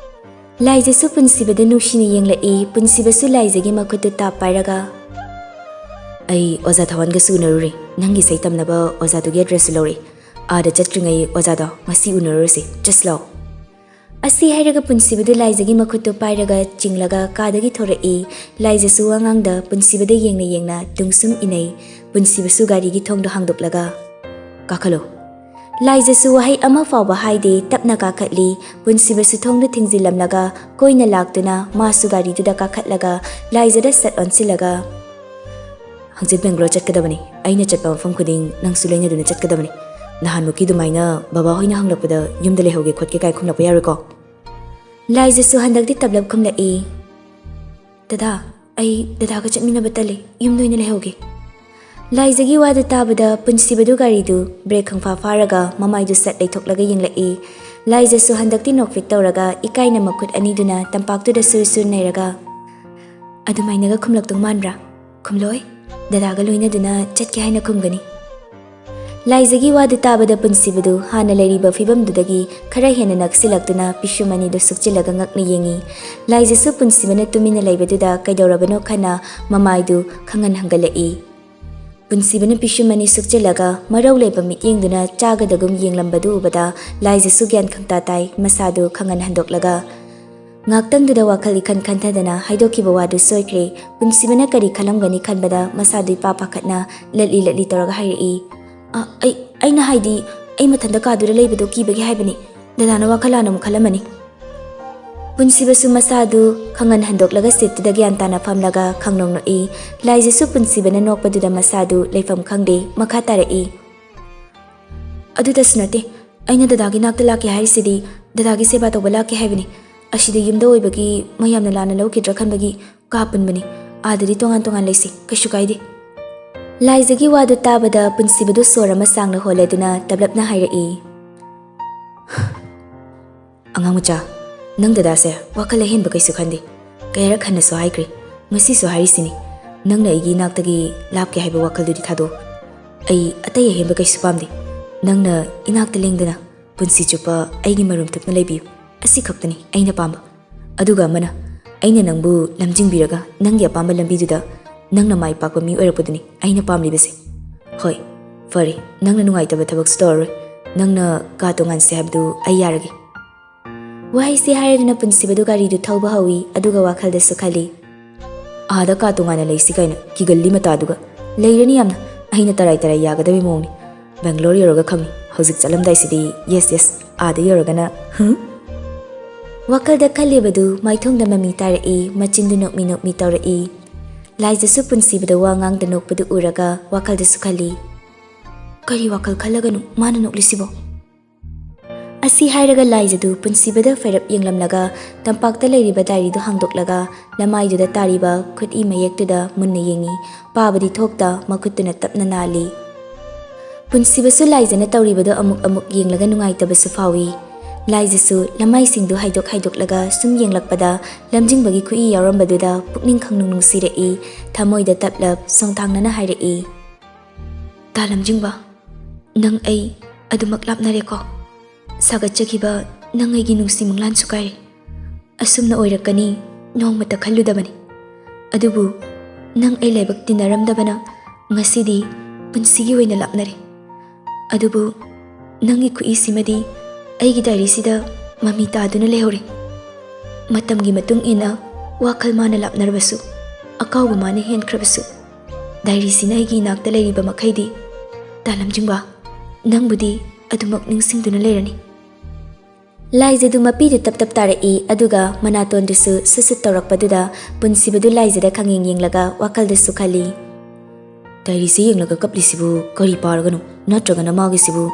ꯂꯥꯏꯖꯁꯨ ꯄꯨꯟꯁꯤꯕꯗ ꯅꯨꯡꯁꯤꯅ ꯌꯦꯡꯂꯛꯏ꯫ ꯄꯨꯟꯁꯤꯕꯁꯨ ꯂꯥꯏꯖꯒꯤ ꯃꯈꯨꯠꯇꯨ ꯇꯥꯞ ꯄꯥꯏꯔꯒ, "ꯑꯩ ꯑꯣꯖꯥ ꯊꯋꯥꯟꯒꯁꯨ ꯎꯅꯔꯨꯔꯦ꯫ ꯅꯪꯒꯤ ꯏꯁꯩ ꯇꯝꯅꯕ ꯑꯣꯖꯥꯗꯨꯒꯤ ꯑꯦꯗ꯭ꯔꯦꯁꯁꯨ ꯂꯧꯔꯦ꯫ ꯑꯥꯗ ꯆꯠꯇ꯭ꯔꯤꯉꯩ ꯑꯣꯖꯥꯗꯣ ꯉꯁꯤ ꯎꯅꯔꯨꯔꯁꯤ꯫ ꯆꯠꯁꯤ ꯂꯥꯛꯑꯣ꯫" ꯑꯁꯤ ꯍꯥꯏꯔꯒ ꯄꯨꯟꯁꯤꯕꯗꯨ ꯂꯥꯏꯖꯒꯤ ꯃꯈꯨꯠꯇꯨ ꯄꯥꯏꯔꯒ ꯆꯤꯡꯂꯒ ꯀꯥꯗꯒꯤ ꯊꯣꯔꯛꯏ꯫ ꯂꯥꯏꯖꯁꯨ ꯋꯥ ꯉꯥꯡꯗ ꯄꯨꯟꯁꯤꯕꯗ ꯌꯦꯡꯅ ꯌꯦꯡꯅ ꯇꯨꯡꯁꯨꯝ ꯏꯅꯩ꯫ ꯄꯨꯟꯁꯤꯕꯁꯨ ꯒꯥꯔꯤꯒꯤ ꯊꯣꯡꯗꯣ ꯍꯥꯡꯗꯣꯛꯂꯒ, "ꯀꯥꯈꯠꯂꯣ꯫" ꯂꯥꯏꯖꯁꯨ ꯋꯥꯍꯩ ꯑꯃ ꯐꯥꯎꯕ ꯍꯥꯏꯗꯦ, ꯇꯞꯅ ꯀꯥꯈꯠꯂꯤ꯫ ꯄꯨꯟꯁꯤꯕꯁꯨ ꯊꯣꯡꯗꯨ ꯊꯤꯡꯖꯤꯜꯂꯝꯂꯒ ꯀꯣꯏꯅ ꯂꯥꯛꯇꯨꯅ ꯃꯥꯁꯨ ꯒꯥꯔꯤꯗꯨꯗ ꯀꯥꯈꯠꯂꯒ ꯂꯥꯏꯖꯗ ꯁꯠ ꯑꯣꯟꯁꯤꯜꯂꯒ, "ꯍꯪꯆꯤꯠ ꯕꯦꯡꯒ꯭ꯂꯣꯔ ꯆꯠꯀꯗꯕꯅꯤ꯫ ꯑꯩꯅ ꯆꯠꯄ ꯃꯐꯝ ꯈꯨꯗꯤꯡ ꯅꯪꯁꯨ ꯂꯣꯏꯅꯗꯨꯅ ꯆꯠꯀꯗꯕꯅꯤ꯫ ꯅꯍꯥꯟꯃꯨꯛꯀꯤ ꯑꯗꯨꯃꯥꯏꯅ ꯕꯕꯥ ꯍꯣꯏꯅ ꯍꯪꯂꯛꯄꯗ ꯌꯨꯝꯗ ꯂꯩꯍꯧꯒꯦ ꯈꯣꯠꯀꯦ ꯀꯥꯏ ꯈꯨꯝꯂꯛꯄ ꯌꯥꯔꯣꯏꯀꯣ꯫" ꯂꯥꯏꯖꯁꯨ ꯍꯟꯗꯛꯇꯤ ꯇꯞꯂꯞ ꯈꯨꯝꯂꯛꯏ, "ꯗꯗꯥ, ꯑꯩ ꯗꯗꯥꯒ ꯆꯠꯃꯤꯟꯅꯕ ꯇꯜꯂꯤ, ꯌꯨꯝꯗ ꯑꯣꯏꯅ ꯂꯩꯍꯧꯒꯦ꯫" ꯂꯥꯏꯖꯒꯤ ꯋꯥꯗꯨ ꯇꯥꯕꯗ ꯄꯨꯟꯁꯤꯕꯗꯨ ꯒꯥꯔꯤꯗꯨ ꯕ꯭ꯔꯦꯛ ꯈꯪꯐꯥ ꯐꯥꯔꯒ ꯃꯃꯥꯏꯗꯨ ꯁꯠ ꯂꯩꯊꯣꯛꯂꯒ ꯌꯦꯡꯂꯛꯏ꯫ ꯂꯥꯏꯖꯁꯨ ꯍꯟꯗꯛꯇꯤ ꯅꯣꯛꯐꯦꯠ ꯇꯧꯔꯒ ꯏꯀꯥꯏꯅ ꯃꯈꯨꯠ ꯑꯅꯤꯗꯨꯅ ꯇꯝꯄꯥꯛꯇꯨꯗ ꯁꯨꯔ ꯁꯨꯔ ꯅꯩꯔꯒ, "ꯑꯗꯨꯃꯥꯏꯅꯒ ꯈꯨꯝꯂꯛꯇꯧ ꯃꯥꯟꯕ꯭ꯔꯥ? ꯈꯨꯝꯂꯣꯏ꯫ ꯗꯗꯥꯒ ꯂꯣꯏꯅꯗꯨꯅ ꯆꯠꯀꯦ ꯍꯥꯏꯅ ꯈꯨꯝꯒꯅꯤ꯫" ꯂꯥꯏꯖꯒꯤ ꯋꯥꯗꯨ ꯇꯥꯕꯗ ꯄꯨꯟꯁꯤꯕꯗꯨ ꯍꯥꯟꯅ ꯂꯩꯔꯤꯕ ꯐꯤꯕꯝꯗꯨꯗꯒꯤ ꯈꯔ ꯍꯦꯟꯅ ꯅꯛꯁꯤꯜꯂꯛꯇꯨꯅ ꯄꯤꯁꯨꯝ ꯑꯅꯤꯗꯨ ꯁꯨꯛꯆꯤꯜꯂꯒ ꯉꯛꯅ ꯌꯦꯡꯏ꯫ ꯂꯥꯏꯖꯁꯨ ꯄꯨꯟꯁꯤꯕꯅ ꯇꯨꯃꯤꯟꯅ ꯂꯩꯕꯗꯨꯗ ꯀꯩꯗꯧꯔꯕꯅꯣ ꯈꯟꯅ ꯃꯃꯥꯏꯗꯨ ꯈꯪꯍꯟ ꯍꯟꯒꯠꯂꯛꯏ꯫ ꯄꯨꯟꯁꯤꯕꯅ ꯄꯤꯁꯨꯝ ꯑꯅꯤ ꯁꯨꯛꯆꯤꯜꯂꯒ ꯃꯔꯧ ꯂꯩꯕ ꯃꯤꯠꯌꯦꯡꯗꯨꯅ ꯆꯥꯒꯗꯒꯨꯝ ꯌꯦꯡꯂꯝꯕꯗꯨ ꯎꯕꯗ ꯂꯥꯏꯖꯁꯨ ꯒ꯭ꯌꯥꯟ ꯈꯪꯇꯥ ꯇꯥꯏ, ꯃꯁꯥꯗꯨ ꯈꯪꯍꯟ ꯍꯟꯗꯣꯛꯂꯒ꯫ ꯉꯥꯛꯇꯪꯗꯨꯗ ꯋꯥꯈꯜ ꯏꯈꯟ ꯈꯟꯊꯗꯅ ꯍꯥꯏꯗꯣꯛꯈꯤꯕ ꯋꯥꯗꯨ ꯁꯣꯏꯈ꯭ꯔꯦ꯫ ꯄꯨꯟꯁꯤꯕꯅ ꯀꯔꯤ ꯈꯜꯂꯝꯒꯅꯤ ꯈꯟꯕꯗ ꯃꯁꯥꯗꯨ ꯏꯄꯥ ꯄꯥꯈꯠꯅ ꯂꯠꯂꯤ ꯂꯠꯂꯤ ꯇꯧꯔꯒ ꯍꯥꯏꯔꯛꯏ, "ꯑ, ꯑꯩ, ꯑꯩꯅ ꯍꯥꯏꯗꯤ, ꯑꯩ ꯃꯊꯟꯇ ꯀꯥꯗꯨꯗ ꯂꯩꯕꯗꯣ ꯀꯤꯕꯒꯤ ꯍꯥꯏꯕꯅꯤ꯫ ꯗꯗꯥꯅ ꯋꯥꯈꯜ ꯂꯥꯟꯅ ꯑꯃꯨꯛ ꯈꯜꯂꯝꯃꯅꯤ꯫" ꯄꯨꯟꯁꯤꯕꯁꯨ ꯃꯁꯥꯗꯨ ꯈꯪꯍꯟ ꯍꯟꯗꯣꯛꯂꯒ ꯁꯤꯠꯇꯨꯗ ꯒ꯭ꯌꯥꯟ ꯇꯥꯅ ꯐꯝꯂꯒ ꯈꯪꯅꯣꯛ ꯅꯣꯛꯏ꯫ ꯂꯥꯏꯖꯁꯨ ꯄꯨꯟꯁꯤꯕꯅ ꯅꯣꯛꯄꯗꯨꯗ ꯃꯁꯥꯗꯨ ꯂꯩꯐꯝ ꯈꯪꯗꯦ꯫ ꯃꯈꯥ ꯇꯥꯔꯛꯏ, "ꯑꯗꯨꯗꯁꯨ ꯅꯠꯇꯦ, ꯑꯩꯅ ꯗꯗꯥꯒꯤ ꯅꯥꯛꯇ ꯂꯥꯛꯀꯦ ꯍꯥꯏꯔꯤꯁꯤꯗꯤ ꯗꯗꯥꯒꯤ ꯁꯦꯕꯥ ꯇꯧꯕ ꯂꯥꯛꯀꯦ ꯍꯥꯏꯕꯅꯤ꯫ ꯑꯁꯤꯗ ꯌꯨꯝꯗ ꯑꯣꯏꯕꯒꯤ ꯃꯌꯥꯝꯅ ꯂꯥꯟꯅ ꯂꯧꯈꯤꯗ꯭ꯔꯥ ꯈꯟꯕꯒꯤ ꯀꯥ ꯄꯨꯟꯕꯅꯤ꯫ ꯑꯥꯗꯗꯤ ꯇꯣꯉꯥꯟ ꯇꯣꯉꯥꯟ ꯂꯩꯁꯤ, ꯀꯩꯁꯨ ꯀꯥꯏꯗꯦ꯫" ꯂꯥꯏꯖꯒꯤ ꯋꯥꯗꯨ ꯇꯥꯕꯗ ꯄꯨꯟꯁꯤꯕꯗꯨ ꯁꯣꯔ ꯑꯃ ꯁꯥꯡꯅ ꯍꯣꯜꯂꯗꯨꯅ ꯇꯞꯂꯞꯅ ꯍꯥꯏꯔꯛꯏ, "ꯑꯉꯥꯡ ꯃꯆꯥ, ꯅꯪ ꯗꯗꯥꯁꯦ ꯋꯥꯈꯜ ꯑꯍꯦꯟꯕ ꯀꯩꯁꯨ ꯈꯟꯗꯦ꯫ ꯀꯌꯥꯔꯛ ꯍꯟꯅꯁꯨ ꯍꯥꯏꯈ꯭ꯔꯦ, ꯉꯁꯤꯁꯨ ꯍꯥꯏꯔꯤꯁꯤꯅꯤ꯫ ꯅꯪꯅ ꯑꯩꯒꯤ ꯏꯅꯥꯛꯇꯒꯤ ꯂꯥꯞꯀꯦ ꯍꯥꯏꯕ ꯋꯥꯈꯜꯗꯨꯗꯤ ꯊꯥꯗꯣꯛꯎ꯫ ꯑꯩ ꯑꯇꯩ ꯑꯍꯦꯟꯕ ꯀꯩꯁꯨ ꯄꯥꯝꯗꯦ꯫ ꯅꯪꯅ ꯏꯅꯥꯛꯇ ꯂꯦꯡꯗꯅ ꯄꯨꯟꯁꯤ ꯆꯨꯞꯄ ꯑꯩꯒꯤ ꯃꯔꯨꯝ ꯊꯨꯞꯅ ꯂꯩꯕꯤꯌꯨ꯫ ꯑꯁꯤ ꯈꯛꯇꯅꯤ ꯑꯩꯅ ꯄꯥꯝꯕ꯫ ꯑꯗꯨꯒ ꯑꯃꯅ, ꯑꯩꯅ ꯅꯪꯕꯨ ꯂꯝꯖꯤꯡꯕꯤꯔꯒ ꯅꯪꯒꯤ ꯑꯄꯥꯝꯕ ꯂꯝꯕꯤꯗꯨꯗ ꯅꯪꯅ ꯃꯥꯏ ꯄꯥꯛꯄ ꯃꯤ ꯑꯣꯏꯔꯛꯄꯗꯨꯅꯤ ꯑꯩꯅ ꯄꯥꯝꯂꯤꯕꯁꯦ꯫ ꯍꯣꯏ, ꯐꯔꯦ, ꯅꯪꯅ ꯅꯨꯡꯉꯥꯏꯇꯕ ꯊꯕꯛꯁꯨ ꯇꯧꯔꯔꯣꯏ꯫ ꯅꯪꯅ ꯀꯥ ꯇꯣꯉꯥꯟꯁꯦ ꯍꯥꯏꯕꯗꯨ ꯑꯩ ꯌꯥꯔꯒꯦ꯫ ꯋꯥꯍꯩꯁꯤ ꯍꯥꯏꯔꯗꯨꯅ ꯄꯨꯟꯁꯤꯕꯗꯨ ꯒꯥꯔꯤꯗꯨ ꯊꯧꯕ ꯍꯧꯏ, ꯑꯗꯨꯒ ꯋꯥꯈꯜꯗꯁꯨ ꯈꯜꯂꯤ, "ꯑꯥꯗ ꯀꯥ ꯇꯣꯉꯥꯟꯅ ꯂꯩꯁꯤ ꯀꯥꯏꯅ ꯀꯤꯒꯜꯂꯤ ꯃꯇꯥꯗꯨꯒ꯫ ꯂꯩꯔꯅꯤ ꯌꯥꯝꯅ, ꯑꯩꯅ ꯇꯔꯥꯏ ꯇꯔꯥꯏ ꯌꯥꯒꯗꯕꯒꯤ ꯃꯑꯣꯡꯅꯤ꯫ ꯕꯦꯡꯒ꯭ꯂꯣꯔ ꯌꯧꯔꯒ ꯈꯪꯅꯤ꯫ ꯍꯧꯖꯤꯛ ꯆꯠꯂꯝꯗꯥꯏꯁꯤꯗꯤ ꯌꯦꯁ ꯌꯦꯁ, ꯑꯥꯗ ꯌꯧꯔꯒꯅ ꯍꯨꯝ?" ꯋꯥꯈꯜꯗ ꯈꯜꯂꯤꯕꯗꯨ ꯃꯥꯏꯊꯣꯡꯗ ꯃꯃꯤ ꯇꯥꯔꯛꯏ, ꯃꯆꯤꯟꯗꯨ ꯅꯣꯛꯃꯤ ꯅꯣꯛꯃꯤ ꯇꯧꯔꯛꯏ꯫ ꯂꯥꯏꯖꯁꯨ ꯄꯨꯟꯁꯤꯕꯗ ꯋꯥ ꯉꯥꯡꯗ ꯅꯣꯛꯄꯗꯨ ꯎꯔꯒ ꯋꯥꯈꯜꯗꯁꯨ ꯈꯜꯂꯤ, "ꯀꯔꯤ ꯋꯥꯈꯜ ꯈꯜꯂꯒꯅꯣ ꯃꯥꯅ ꯅꯣꯛꯂꯤꯁꯤꯕꯣ?" ꯑꯁꯤ ꯍꯥꯏꯔꯒ ꯂꯥꯏꯖꯗꯨ ꯄꯨꯟꯁꯤꯕꯗ ꯐꯩꯔꯞ ꯌꯦꯡꯂꯝꯂꯒ ꯇꯝꯄꯥꯛꯇ ꯂꯩꯔꯤꯕ ꯗꯥꯏꯔꯤꯗꯨ ꯍꯥꯡꯗꯣꯛꯂꯒ ꯂꯃꯥꯏꯗꯨꯗ ꯇꯥꯔꯤꯕ ꯈꯨꯠꯏ ꯃꯌꯦꯛꯇꯨꯗ ꯃꯨꯟꯅ ꯌꯦꯡꯏ꯫ ꯄꯥꯕꯗꯤ ꯊꯣꯛꯇ, ꯃꯈꯨꯠꯇꯨꯅ ꯇꯞꯅ ꯅꯥꯜꯂꯤ꯫ ꯄꯨꯟꯁꯤꯕꯁꯨ ꯂꯥꯏꯖꯅ ꯇꯧꯔꯤꯕꯗꯨ ꯑꯃꯨꯛ ꯑꯃꯨꯛ ꯌꯦꯡꯂꯒ ꯅꯨꯡꯉꯥꯏꯇꯕꯁꯨ ꯐꯥꯎꯏ꯫ ꯂꯥꯏꯖꯁꯨ ꯂꯃꯥꯏꯁꯤꯡꯗꯨ ꯍꯥꯏꯗꯣꯛ ꯍꯥꯏꯗꯣꯛꯂꯒ ꯁꯨꯝ ꯌꯦꯡꯂꯛꯄꯗ ꯂꯝꯖꯤꯡꯕꯒꯤ ꯈꯨꯠꯏ ꯌꯥꯎꯔꯝꯕꯗꯨꯗ ꯄꯨꯛꯅꯤꯡ ꯈꯪꯅꯨꯡ ꯅꯨꯡꯁꯤꯔꯛꯏ꯫ ꯊꯃꯣꯏꯗ ꯇꯞꯂꯞ ꯁꯣꯡꯊꯥꯡꯅꯅ ꯍꯥꯏꯔꯛꯏ, "ꯇꯥ ꯂꯝꯖꯤꯡꯕ, ꯅꯪ ꯑꯩ ꯑꯗꯨꯃꯛ ꯂꯥꯞꯅꯔꯦꯀꯣ꯫ ꯁꯥꯒꯠꯆꯈꯤꯕ ꯅꯪ ꯑꯩꯒꯤ ꯅꯨꯡꯁꯤ ꯃꯪꯂꯥꯟꯁꯨ ꯀꯥꯏꯔꯦ꯫ ꯑꯁꯨꯝꯅ ꯑꯣꯏꯔꯛꯀꯅꯤ ꯅꯣꯡꯃꯇ ꯈꯜꯂꯨꯗꯕꯅꯤ꯫ ꯑꯗꯨꯕꯨ ꯅꯪ ꯑꯩ ꯂꯥꯏꯕꯛ ꯇꯤꯟꯅꯔꯝꯗꯕꯅ ꯉꯁꯤꯗꯤ ꯄꯨꯟꯁꯤꯒꯤ ꯑꯣꯏꯅ ꯂꯥꯞꯅꯔꯦ꯫ ꯑꯗꯨꯕꯨ ꯅꯪꯒꯤ ꯈꯨꯠꯏꯁꯤꯃꯗꯤ ꯑꯩꯒꯤ ꯗꯥꯏꯔꯤꯁꯤꯗ ꯃꯃꯤ ꯇꯥꯗꯨꯅ ꯂꯩꯍꯧꯔꯦ꯫ ꯃꯇꯝꯒꯤ ꯃꯇꯨꯡ ꯏꯟꯅ ꯋꯥꯈꯜ ꯃꯥꯅ ꯂꯥꯞꯅꯔꯕꯁꯨ, ꯑꯀꯥꯎꯕ ꯃꯥꯅ ꯍꯦꯟꯈ꯭ꯔꯕꯁꯨ, ꯗꯥꯏꯔꯤꯁꯤꯅ ꯑꯩꯒꯤ ꯏꯅꯥꯛꯇ ꯂꯩꯔꯤꯕ ꯃꯈꯩꯗꯤ, ꯇꯥ ꯂꯝꯖꯤꯡꯕ, ꯅꯪꯕꯨꯗꯤ ꯑꯗꯨꯃꯛ ꯅꯤꯡꯁꯤꯡꯗꯨꯅ ꯂꯩꯔꯅꯤ꯫" ꯂꯥꯏꯖꯗꯨ ꯃꯄꯤꯗꯨ ꯇꯞ ꯇꯞ ꯇꯥꯔꯛꯏ, ꯑꯗꯨꯒ ꯃꯅꯥꯇꯣꯟꯗꯨꯁꯨ ꯁꯨꯠ ꯁꯨꯠ ꯇꯧꯔꯛꯄꯗꯨꯗ ꯄꯨꯟꯁꯤꯕꯗꯨ ꯂꯥꯏꯖꯗ ꯈꯪꯌꯦꯡ ꯌꯦꯡꯂꯒ ꯋꯥꯈꯜꯗꯁꯨ ꯈꯜꯂꯤ, "ꯗꯥꯏꯔꯤꯁꯤ ꯌꯦꯡꯂꯒ ꯀꯞꯂꯤꯁꯤꯕꯨ ꯀꯔꯤ ꯄꯥꯔꯒꯅꯣ? ꯅꯠꯇ꯭ꯔꯒꯅ ꯃꯥꯒꯤꯁꯤꯕꯨ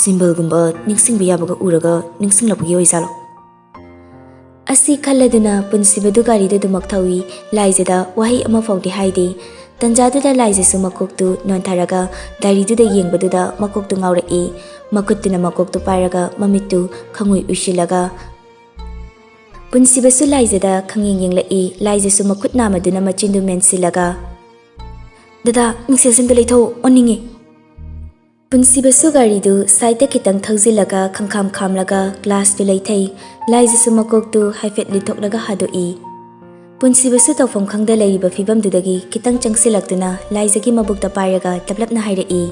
ꯁꯤꯝꯕꯜꯒꯨꯝꯕ ꯅꯤꯡꯁꯤꯡꯕ ꯌꯥꯕꯒ ꯎꯔꯒ ꯅꯤꯡꯁꯤꯡꯂꯛꯄꯒꯤ ꯑꯣꯏꯖꯥꯠꯂꯣ?" ꯑꯁꯤ ꯈꯜꯂꯗꯨꯅ ꯄꯨꯟꯁꯤꯕꯗꯨ ꯒꯥꯔꯤꯗꯨ ꯑꯗꯨꯃꯛ ꯊꯧꯏ꯫ ꯂꯥꯏꯖꯗ ꯋꯥꯍꯩ ꯑꯃꯐꯥꯎꯗꯤ ꯍꯥꯏꯗꯦ꯫ ꯇꯟꯖꯥꯗꯨꯗ ꯂꯥꯏꯖꯁꯨ ꯃꯀꯣꯛꯇꯨ ꯅꯣꯟꯊꯔꯒ ꯗꯥꯏꯔꯤꯗꯨꯗ ꯌꯦꯡꯕꯗꯨꯗ ꯃꯀꯣꯛꯇꯨ ꯉꯥꯎꯔꯛꯏ꯫ ꯃꯈꯨꯠꯇꯨꯅ ꯃꯀꯣꯛꯇꯨ ꯄꯥꯏꯔꯒ ꯃꯃꯤꯠꯇꯨ ꯈꯪꯎꯏ ꯎꯏꯁꯤꯜꯂꯒ ꯄꯨꯟꯁꯤꯕꯁꯨ ꯂꯥꯏꯖꯗ ꯈꯪꯌꯦꯡ ꯌꯦꯡꯂꯛꯏ꯫ ꯂꯥꯏꯖꯁꯨ ꯃꯈꯨꯠ ꯅꯥꯝꯃꯗꯨꯅ ꯃꯆꯤꯟꯗꯨ ꯃꯦꯟꯁꯤꯜꯂꯒ, "ꯗꯗꯥ, ꯃꯤꯡꯁꯦꯜꯁꯤꯡꯗꯨ ꯂꯩꯊꯧ, ꯑꯣꯟꯅꯤꯡꯉꯤ꯫" ꯄꯨꯟꯁꯤꯕꯁꯨ ꯒꯥꯔꯤꯗꯨ ꯁꯥꯏꯠꯇ ꯈꯤꯇꯪ ꯊꯧꯖꯤꯜꯂꯒ ꯈꯪꯈꯥꯝ ꯈꯥꯝꯂꯒ ꯒ꯭ꯂꯥꯁꯇꯨ ꯂꯩꯊꯩ꯫ ꯂꯥꯏꯖꯁꯨ ꯃꯀꯣꯛꯇꯨ ꯍꯥꯏꯐꯦꯠ ꯂꯤꯊꯣꯛꯂꯒ ꯍꯥꯗꯣꯛꯏ꯫ ꯄꯨꯟꯁꯤꯕꯁꯨ ꯇꯧꯐꯝ ꯈꯪꯗ ꯂꯩꯔꯤꯕ ꯐꯤꯕꯝꯗꯨꯗꯒꯤ ꯈꯤꯇꯪ ꯆꯪꯁꯤꯜꯂꯛꯇꯨꯅ ꯂꯥꯏꯖꯒꯤ ꯃꯕꯨꯛꯇ ꯄꯥꯏꯔꯒ ꯇꯞꯂꯞꯅ ꯍꯥꯏꯔꯛꯏ,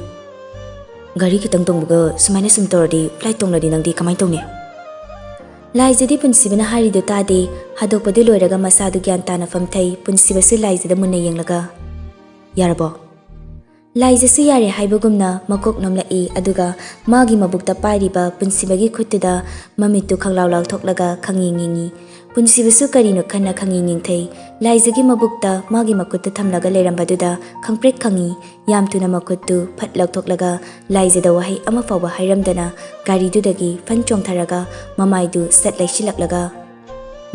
"ꯒꯥꯔꯤ ꯈꯤꯇꯪ ꯇꯣꯡꯕꯒ ꯁꯨꯃꯥꯏꯅ ꯁꯨꯝ ꯇꯧꯔꯗꯤ, ꯐ꯭ꯂꯥꯏꯠ ꯇꯣꯡꯂꯗꯤ ꯅꯪꯗꯤ ꯀꯃꯥꯏꯅ ꯇꯧꯅꯤ?" ꯂꯥꯏꯖꯗꯤ ꯄꯨꯟꯁꯤꯕꯅ ꯍꯥꯏꯔꯤꯗꯨ ꯇꯥꯗꯦ꯫ ꯍꯥꯗꯣꯛꯄꯗꯨ ꯂꯣꯏꯔꯒ ꯃꯁꯥꯗꯨ ꯒ꯭ꯌꯥꯟ ꯇꯥꯅ ꯐꯝꯊꯩ꯫ ꯄꯨꯟꯁꯤꯕꯁꯨ ꯂꯥꯏꯖꯗ ꯃꯨꯟꯅ ꯌꯦꯡꯂꯒ, "ꯌꯥꯔꯕꯣ?" ꯂꯥꯏꯖꯁꯨ ꯌꯥꯔꯦ ꯍꯥꯏꯕꯒꯨꯝꯅ ꯃꯀꯣꯛ ꯅꯣꯝꯂꯛꯏ, ꯑꯗꯨꯒ ꯃꯥꯒꯤ ꯃꯕꯨꯛꯇ ꯄꯥꯏꯔꯤꯕ ꯄꯨꯟꯁꯤꯕꯒꯤ ꯈꯨꯠꯇꯨꯗ ꯃꯃꯤꯠꯇꯨ ꯈꯪꯂꯥꯎ ꯂꯥꯎꯊꯣꯛꯂꯒ ꯈꯪꯌꯦꯡ ꯌꯦꯡꯉꯤ꯫ ꯄꯨꯟꯁꯤꯕꯁꯨ ꯀꯔꯤꯅꯣ ꯈꯟꯅ ꯈꯪꯌꯦꯡ ꯌꯦꯡꯊꯩ꯫ ꯂꯥꯏꯖꯒꯤ ꯃꯕꯨꯛꯇ ꯃꯥꯒꯤ ꯃꯈꯨꯠꯇ ꯊꯝꯂꯒ ꯂꯩꯔꯝꯕꯗꯨꯗ ꯈꯪꯄ꯭ꯔꯦꯛ ꯈꯪꯉꯤ꯫ ꯌꯥꯝ ꯊꯨꯅ ꯃꯈꯨꯠꯇꯨ ꯐꯠ ꯂꯧꯊꯣꯛꯂꯒ ꯂꯥꯏꯖꯗ ꯋꯥꯍꯩ ꯑꯃ ꯐꯥꯎꯕ ꯍꯥꯏꯔꯝꯗꯅ ꯒꯥꯔꯤꯗꯨꯗꯒꯤ ꯐꯟ ꯆꯣꯡꯊꯔꯒ ꯃꯃꯥꯏꯗꯨ ꯁꯠ ꯂꯩꯁꯤꯜꯂꯛꯂꯒ,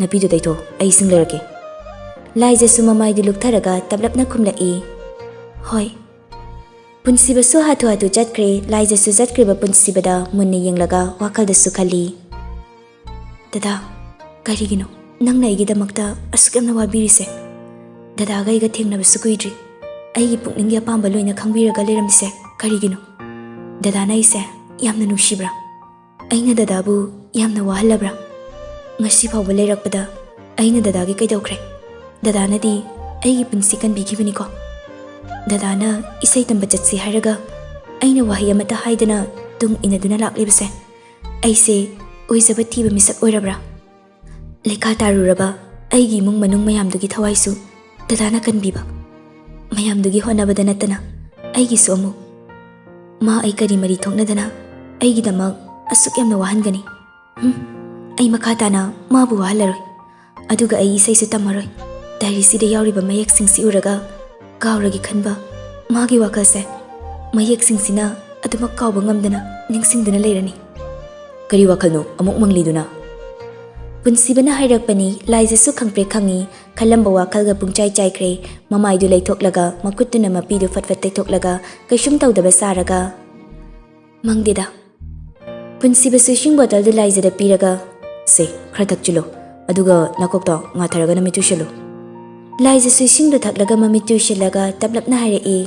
"ꯅꯥꯄꯤꯗꯨ ꯇꯩꯊꯣꯛ, ꯑꯩ ꯏꯁꯤꯡ ꯂꯩꯔꯛꯀꯦ꯫" ꯂꯥꯏꯖꯁꯨ ꯃꯃꯥꯏꯗꯨ ꯂꯨꯛꯊꯔꯒ ꯇꯞꯂꯞꯅ ꯈꯨꯝꯂꯛꯏ, "ꯍꯣꯏ꯫" ꯄꯨꯟꯁꯤꯕꯁꯨ ꯍꯥꯊꯨ ꯍꯥꯊꯨ ꯆꯠꯈ꯭ꯔꯦ꯫ ꯂꯥꯏꯖꯁꯨ ꯆꯠꯈ꯭ꯔꯤꯕ ꯄꯨꯟꯁꯤꯕꯗ ꯃꯨꯟꯅ ꯌꯦꯡꯂꯒ ꯋꯥꯈꯜꯗꯁꯨ ꯈꯜꯂꯤ, "ꯗꯗꯥ, ꯀꯔꯤꯒꯤꯅꯣ ꯅꯪꯅ ꯑꯩꯒꯤꯗꯃꯛꯇ ꯑꯁꯨꯛ ꯌꯥꯝꯅ ꯋꯥꯕꯤꯔꯤꯁꯦ? ꯗꯗꯥꯒ ꯑꯩꯒ ꯊꯦꯡꯅꯕꯁꯨ ꯀꯨꯏꯗ꯭ꯔꯤ꯫ ꯑꯩꯒꯤ ꯄꯨꯛꯅꯤꯡꯒꯤ ꯑꯄꯥꯝꯕ ꯂꯣꯏꯅ ꯈꯪꯕꯤꯔꯒ ꯂꯩꯔꯝꯃꯤꯁꯦ ꯀꯔꯤꯒꯤꯅꯣ? ꯗꯗꯥꯅ ꯑꯩꯁꯦ ꯌꯥꯝꯅ ꯅꯨꯡꯁꯤꯕ꯭ꯔꯥ? ꯑꯩꯅ ꯗꯗꯥꯕꯨ ꯌꯥꯝꯅ ꯋꯥꯍꯜꯂꯕ꯭ꯔꯥ? ꯉꯁꯤ ꯐꯥꯎꯕ ꯂꯩꯔꯛꯄꯗ ꯑꯩꯅ ꯗꯗꯥꯒꯤ ꯀꯩꯗꯧꯈ꯭ꯔꯦ? ꯗꯗꯥꯅꯗꯤ ꯑꯩꯒꯤ ꯄꯨꯟꯁꯤ ꯀꯟꯕꯤꯈꯤꯕꯅꯤꯀꯣ꯫ ꯗꯗꯥꯅ ꯏꯁꯩ ꯇꯝꯕ ꯆꯠꯁꯤ ꯍꯥꯏꯔꯒ ꯑꯩꯅ ꯋꯥꯍꯩ ꯑꯃꯠꯇ ꯍꯥꯏꯗꯅ ꯇꯨꯡ ꯏꯟꯅꯗꯨꯅ ꯂꯥꯛꯂꯤꯕꯁꯦ, ꯑꯩꯁꯦ ꯑꯣꯏꯖꯕ ꯊꯤꯕ ꯃꯤꯁꯛ ꯑꯣꯏꯔꯕ꯭ꯔꯥ? ꯂꯩꯈꯥ ꯇꯥꯔꯨꯔꯕ ꯑꯩꯒꯤ ꯏꯃꯨꯡ ꯃꯅꯨꯡ ꯃꯌꯥꯝꯗꯨꯒꯤ ꯊꯋꯥꯏꯁꯨ ꯗꯗꯥꯅ ꯀꯟꯕꯤꯕ, ꯃꯌꯥꯝꯗꯨꯒꯤ ꯍꯣꯠꯅꯕꯗ ꯅꯠꯇꯅ ꯑꯩꯒꯤꯁꯨ ꯑꯃꯨꯛ꯫ ꯃꯥ ꯑꯩ ꯀꯔꯤ ꯃꯔꯤ ꯊꯣꯛꯅꯗꯅ ꯑꯩꯒꯤꯗꯃꯛ ꯑꯁꯨꯛ ꯌꯥꯝꯅ ꯋꯥꯍꯟꯒꯅꯤ? ꯍꯨꯝ, ꯑꯩ ꯃꯈꯥ ꯇꯥꯅ ꯃꯥꯕꯨ ꯋꯥꯍꯜꯂꯔꯣꯏ꯫ ꯑꯗꯨꯒ ꯑꯩ ꯏꯁꯩꯁꯨ ꯇꯝꯃꯔꯣꯏ꯫ ꯗꯥꯏꯔꯤꯁꯤꯗ ꯌꯥꯎꯔꯤꯕ ꯃꯌꯦꯛꯁꯤꯡꯁꯤ ꯎꯔꯒ ꯀꯥꯎꯔꯒꯦ ꯈꯟꯕ ꯃꯥꯒꯤ ꯋꯥꯈꯜꯁꯦ ꯃꯌꯦꯛꯁꯤꯡꯁꯤꯅ ꯑꯗꯨꯃꯛ ꯀꯥꯎꯕ ꯉꯝꯗꯅ ꯅꯤꯡꯁꯤꯡꯗꯨꯅ ꯂꯩꯔꯅꯤ꯫" "ꯀꯔꯤ ꯋꯥꯈꯜꯅꯣ ꯑꯃꯨꯛ ꯃꯪꯂꯤꯗꯨꯅ?" ꯄꯨꯟꯁꯤꯕꯅ ꯍꯥꯏꯔꯛꯄꯅꯤ꯫ ꯂꯥꯏꯖꯁꯨ ꯈꯪꯄ꯭ꯔꯦꯛ ꯈꯪꯉꯤ꯫ ꯈꯜꯂꯝꯕ ꯋꯥꯈꯜꯒ ꯄꯨꯡꯆꯥꯏ ꯆꯥꯏꯈ꯭ꯔꯦ꯫ ꯃꯃꯥꯏꯗꯨ ꯂꯩꯊꯣꯛꯂꯒ ꯃꯈꯨꯠꯇꯨꯅ ꯃꯄꯤꯗꯨ ꯐꯠ ꯐꯠ ꯇꯩꯊꯣꯛꯂꯒ ꯀꯩꯁꯨꯝ ꯇꯧꯗꯕ ꯁꯥꯔꯒ, "ꯃꯪꯗꯦꯗ꯫" ꯄꯨꯟꯁꯤꯕꯁꯨ ꯏꯁꯤꯡ ꯕꯣꯇꯜꯗꯨ ꯂꯥꯏꯖꯗ ꯄꯤꯔꯒ, "ꯁꯦ, ꯈꯔ ꯊꯛꯆꯤꯜꯂꯣ, ꯑꯗꯨꯒ ꯅꯀꯣꯛꯇꯣ ꯉꯥꯊꯔꯒ ꯅꯃꯤꯠ ꯎꯏꯁꯤꯜꯂꯨ꯫" ꯂꯥꯏꯖꯁꯨ ꯏꯁꯤꯡꯗꯨ ꯊꯛꯂꯒ ꯃꯃꯤꯠ ꯇꯨ ꯎꯏꯁꯤꯜꯂꯒ ꯇꯞꯂꯞꯅ ꯍꯥꯏꯔꯛꯏ,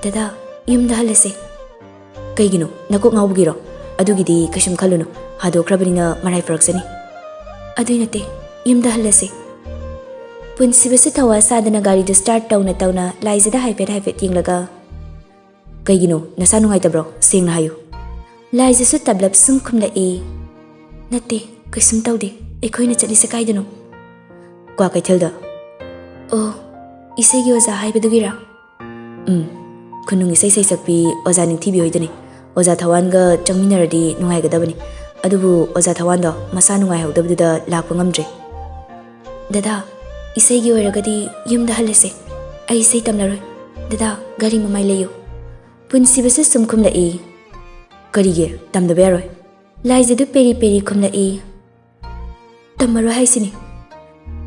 "ꯗꯗꯥ, ꯌꯨꯝꯗ ꯍꯜꯂꯁꯦ꯫" "ꯀꯩꯒꯤꯅꯣ? ꯅꯀꯣꯛ ꯉꯥꯎꯕꯒꯤꯔꯣ? ꯑꯗꯨꯒꯤꯗꯤ ꯀꯩꯁꯨꯝ ꯈꯜꯂꯨꯅꯨ꯫ ꯍꯥꯗꯣꯛꯈ꯭ꯔꯕꯅꯤꯅ ꯃꯔꯥꯏ ꯐꯔꯛꯁꯅꯤ꯫" "ꯑꯗꯨꯏ ꯅꯠꯇꯦ, ꯌꯨꯝꯗ ꯍꯜꯂꯁꯦ꯫" ꯄꯨꯟꯁꯤꯕꯁꯨ ꯊꯧꯋꯥ ꯁꯥꯗꯅ ꯒꯥꯔꯤꯗꯨ start ꯇꯧꯅ ꯇꯧꯅ ꯂꯥꯏꯖꯗ ꯍꯥꯏꯐꯦꯠ ꯍꯥꯏꯐꯦꯠ ꯌꯦꯡꯂꯒ, "ꯀꯩꯒꯤꯅꯣ? ꯅꯁꯥ ꯅꯨꯡꯉꯥꯏꯇꯕ꯭ꯔꯣ? ꯁꯦꯡꯅ ꯍꯥꯏꯌꯨ꯫" ꯂꯥꯏꯖꯁꯨ ꯇꯞꯂꯞ ꯁꯨꯝ ꯈꯨꯝꯂꯛꯏ, "ꯅꯠꯇꯦ, ꯀꯩꯁꯨꯝ ꯇꯧꯗꯦ꯫ ꯑꯩꯈꯣꯏꯅ ꯆꯠꯂꯤꯁꯦ ꯀꯥꯏꯗꯅꯣ?" "ꯀ꯭ꯋꯥꯀꯩꯊꯦꯜꯗ꯫" "ꯑꯣ, ꯏꯁꯩꯒꯤ ꯑꯣꯖꯥ ꯍꯥꯏꯕꯗꯨꯒꯤꯔꯥ?" "ꯎꯝ, ꯈꯨꯅꯨꯡ ꯏꯁꯩ ꯁꯩꯁꯛꯄꯤ ꯑꯣꯖꯥ ꯅꯤꯡꯊꯤꯕꯤ ꯍꯣꯏꯗꯅꯤ꯫ ꯑꯣꯖꯥ ꯊꯋꯥꯟꯒ ꯆꯪꯃꯤꯟꯅꯔꯗꯤ ꯅꯨꯡꯉꯥꯏꯒꯗꯕꯅꯤ꯫ ꯑꯗꯨꯕꯨ ꯑꯣꯖꯥ ꯊꯋꯥꯟꯗꯣ ꯃꯁꯥ ꯅꯨꯡꯉꯥꯏꯍꯧꯗꯕꯗꯨꯗ ꯂꯥꯛꯄ ꯉꯝꯗ꯭ꯔꯦ꯫" "ꯗꯗꯥ, ꯏꯁꯩꯒꯤ ꯑꯣꯏꯔꯒꯗꯤ ꯌꯨꯝꯗ ꯍꯜꯂꯁꯦ꯫ ꯑꯩ ꯏꯁꯩ ꯇꯝꯂꯔꯣꯏ꯫ ꯗꯗꯥ, ꯒꯥꯔꯤ ꯃꯃꯥꯏ ꯂꯩꯌꯨ꯫" ꯄꯨꯟꯁꯤꯕꯁꯨ ꯁꯨꯝ ꯈꯨꯝꯂꯛꯏ, "ꯀꯔꯤꯒꯤ? ꯇꯝꯗꯕ ꯌꯥꯔꯣꯏ?" ꯂꯥꯏꯖꯗꯨ ꯄꯦꯔꯤ ꯄꯦꯔꯤ ꯈꯨꯝꯂꯛꯏ, "ꯇꯝꯃꯔꯣꯏ ꯍꯥꯏꯁꯤꯅꯤ꯫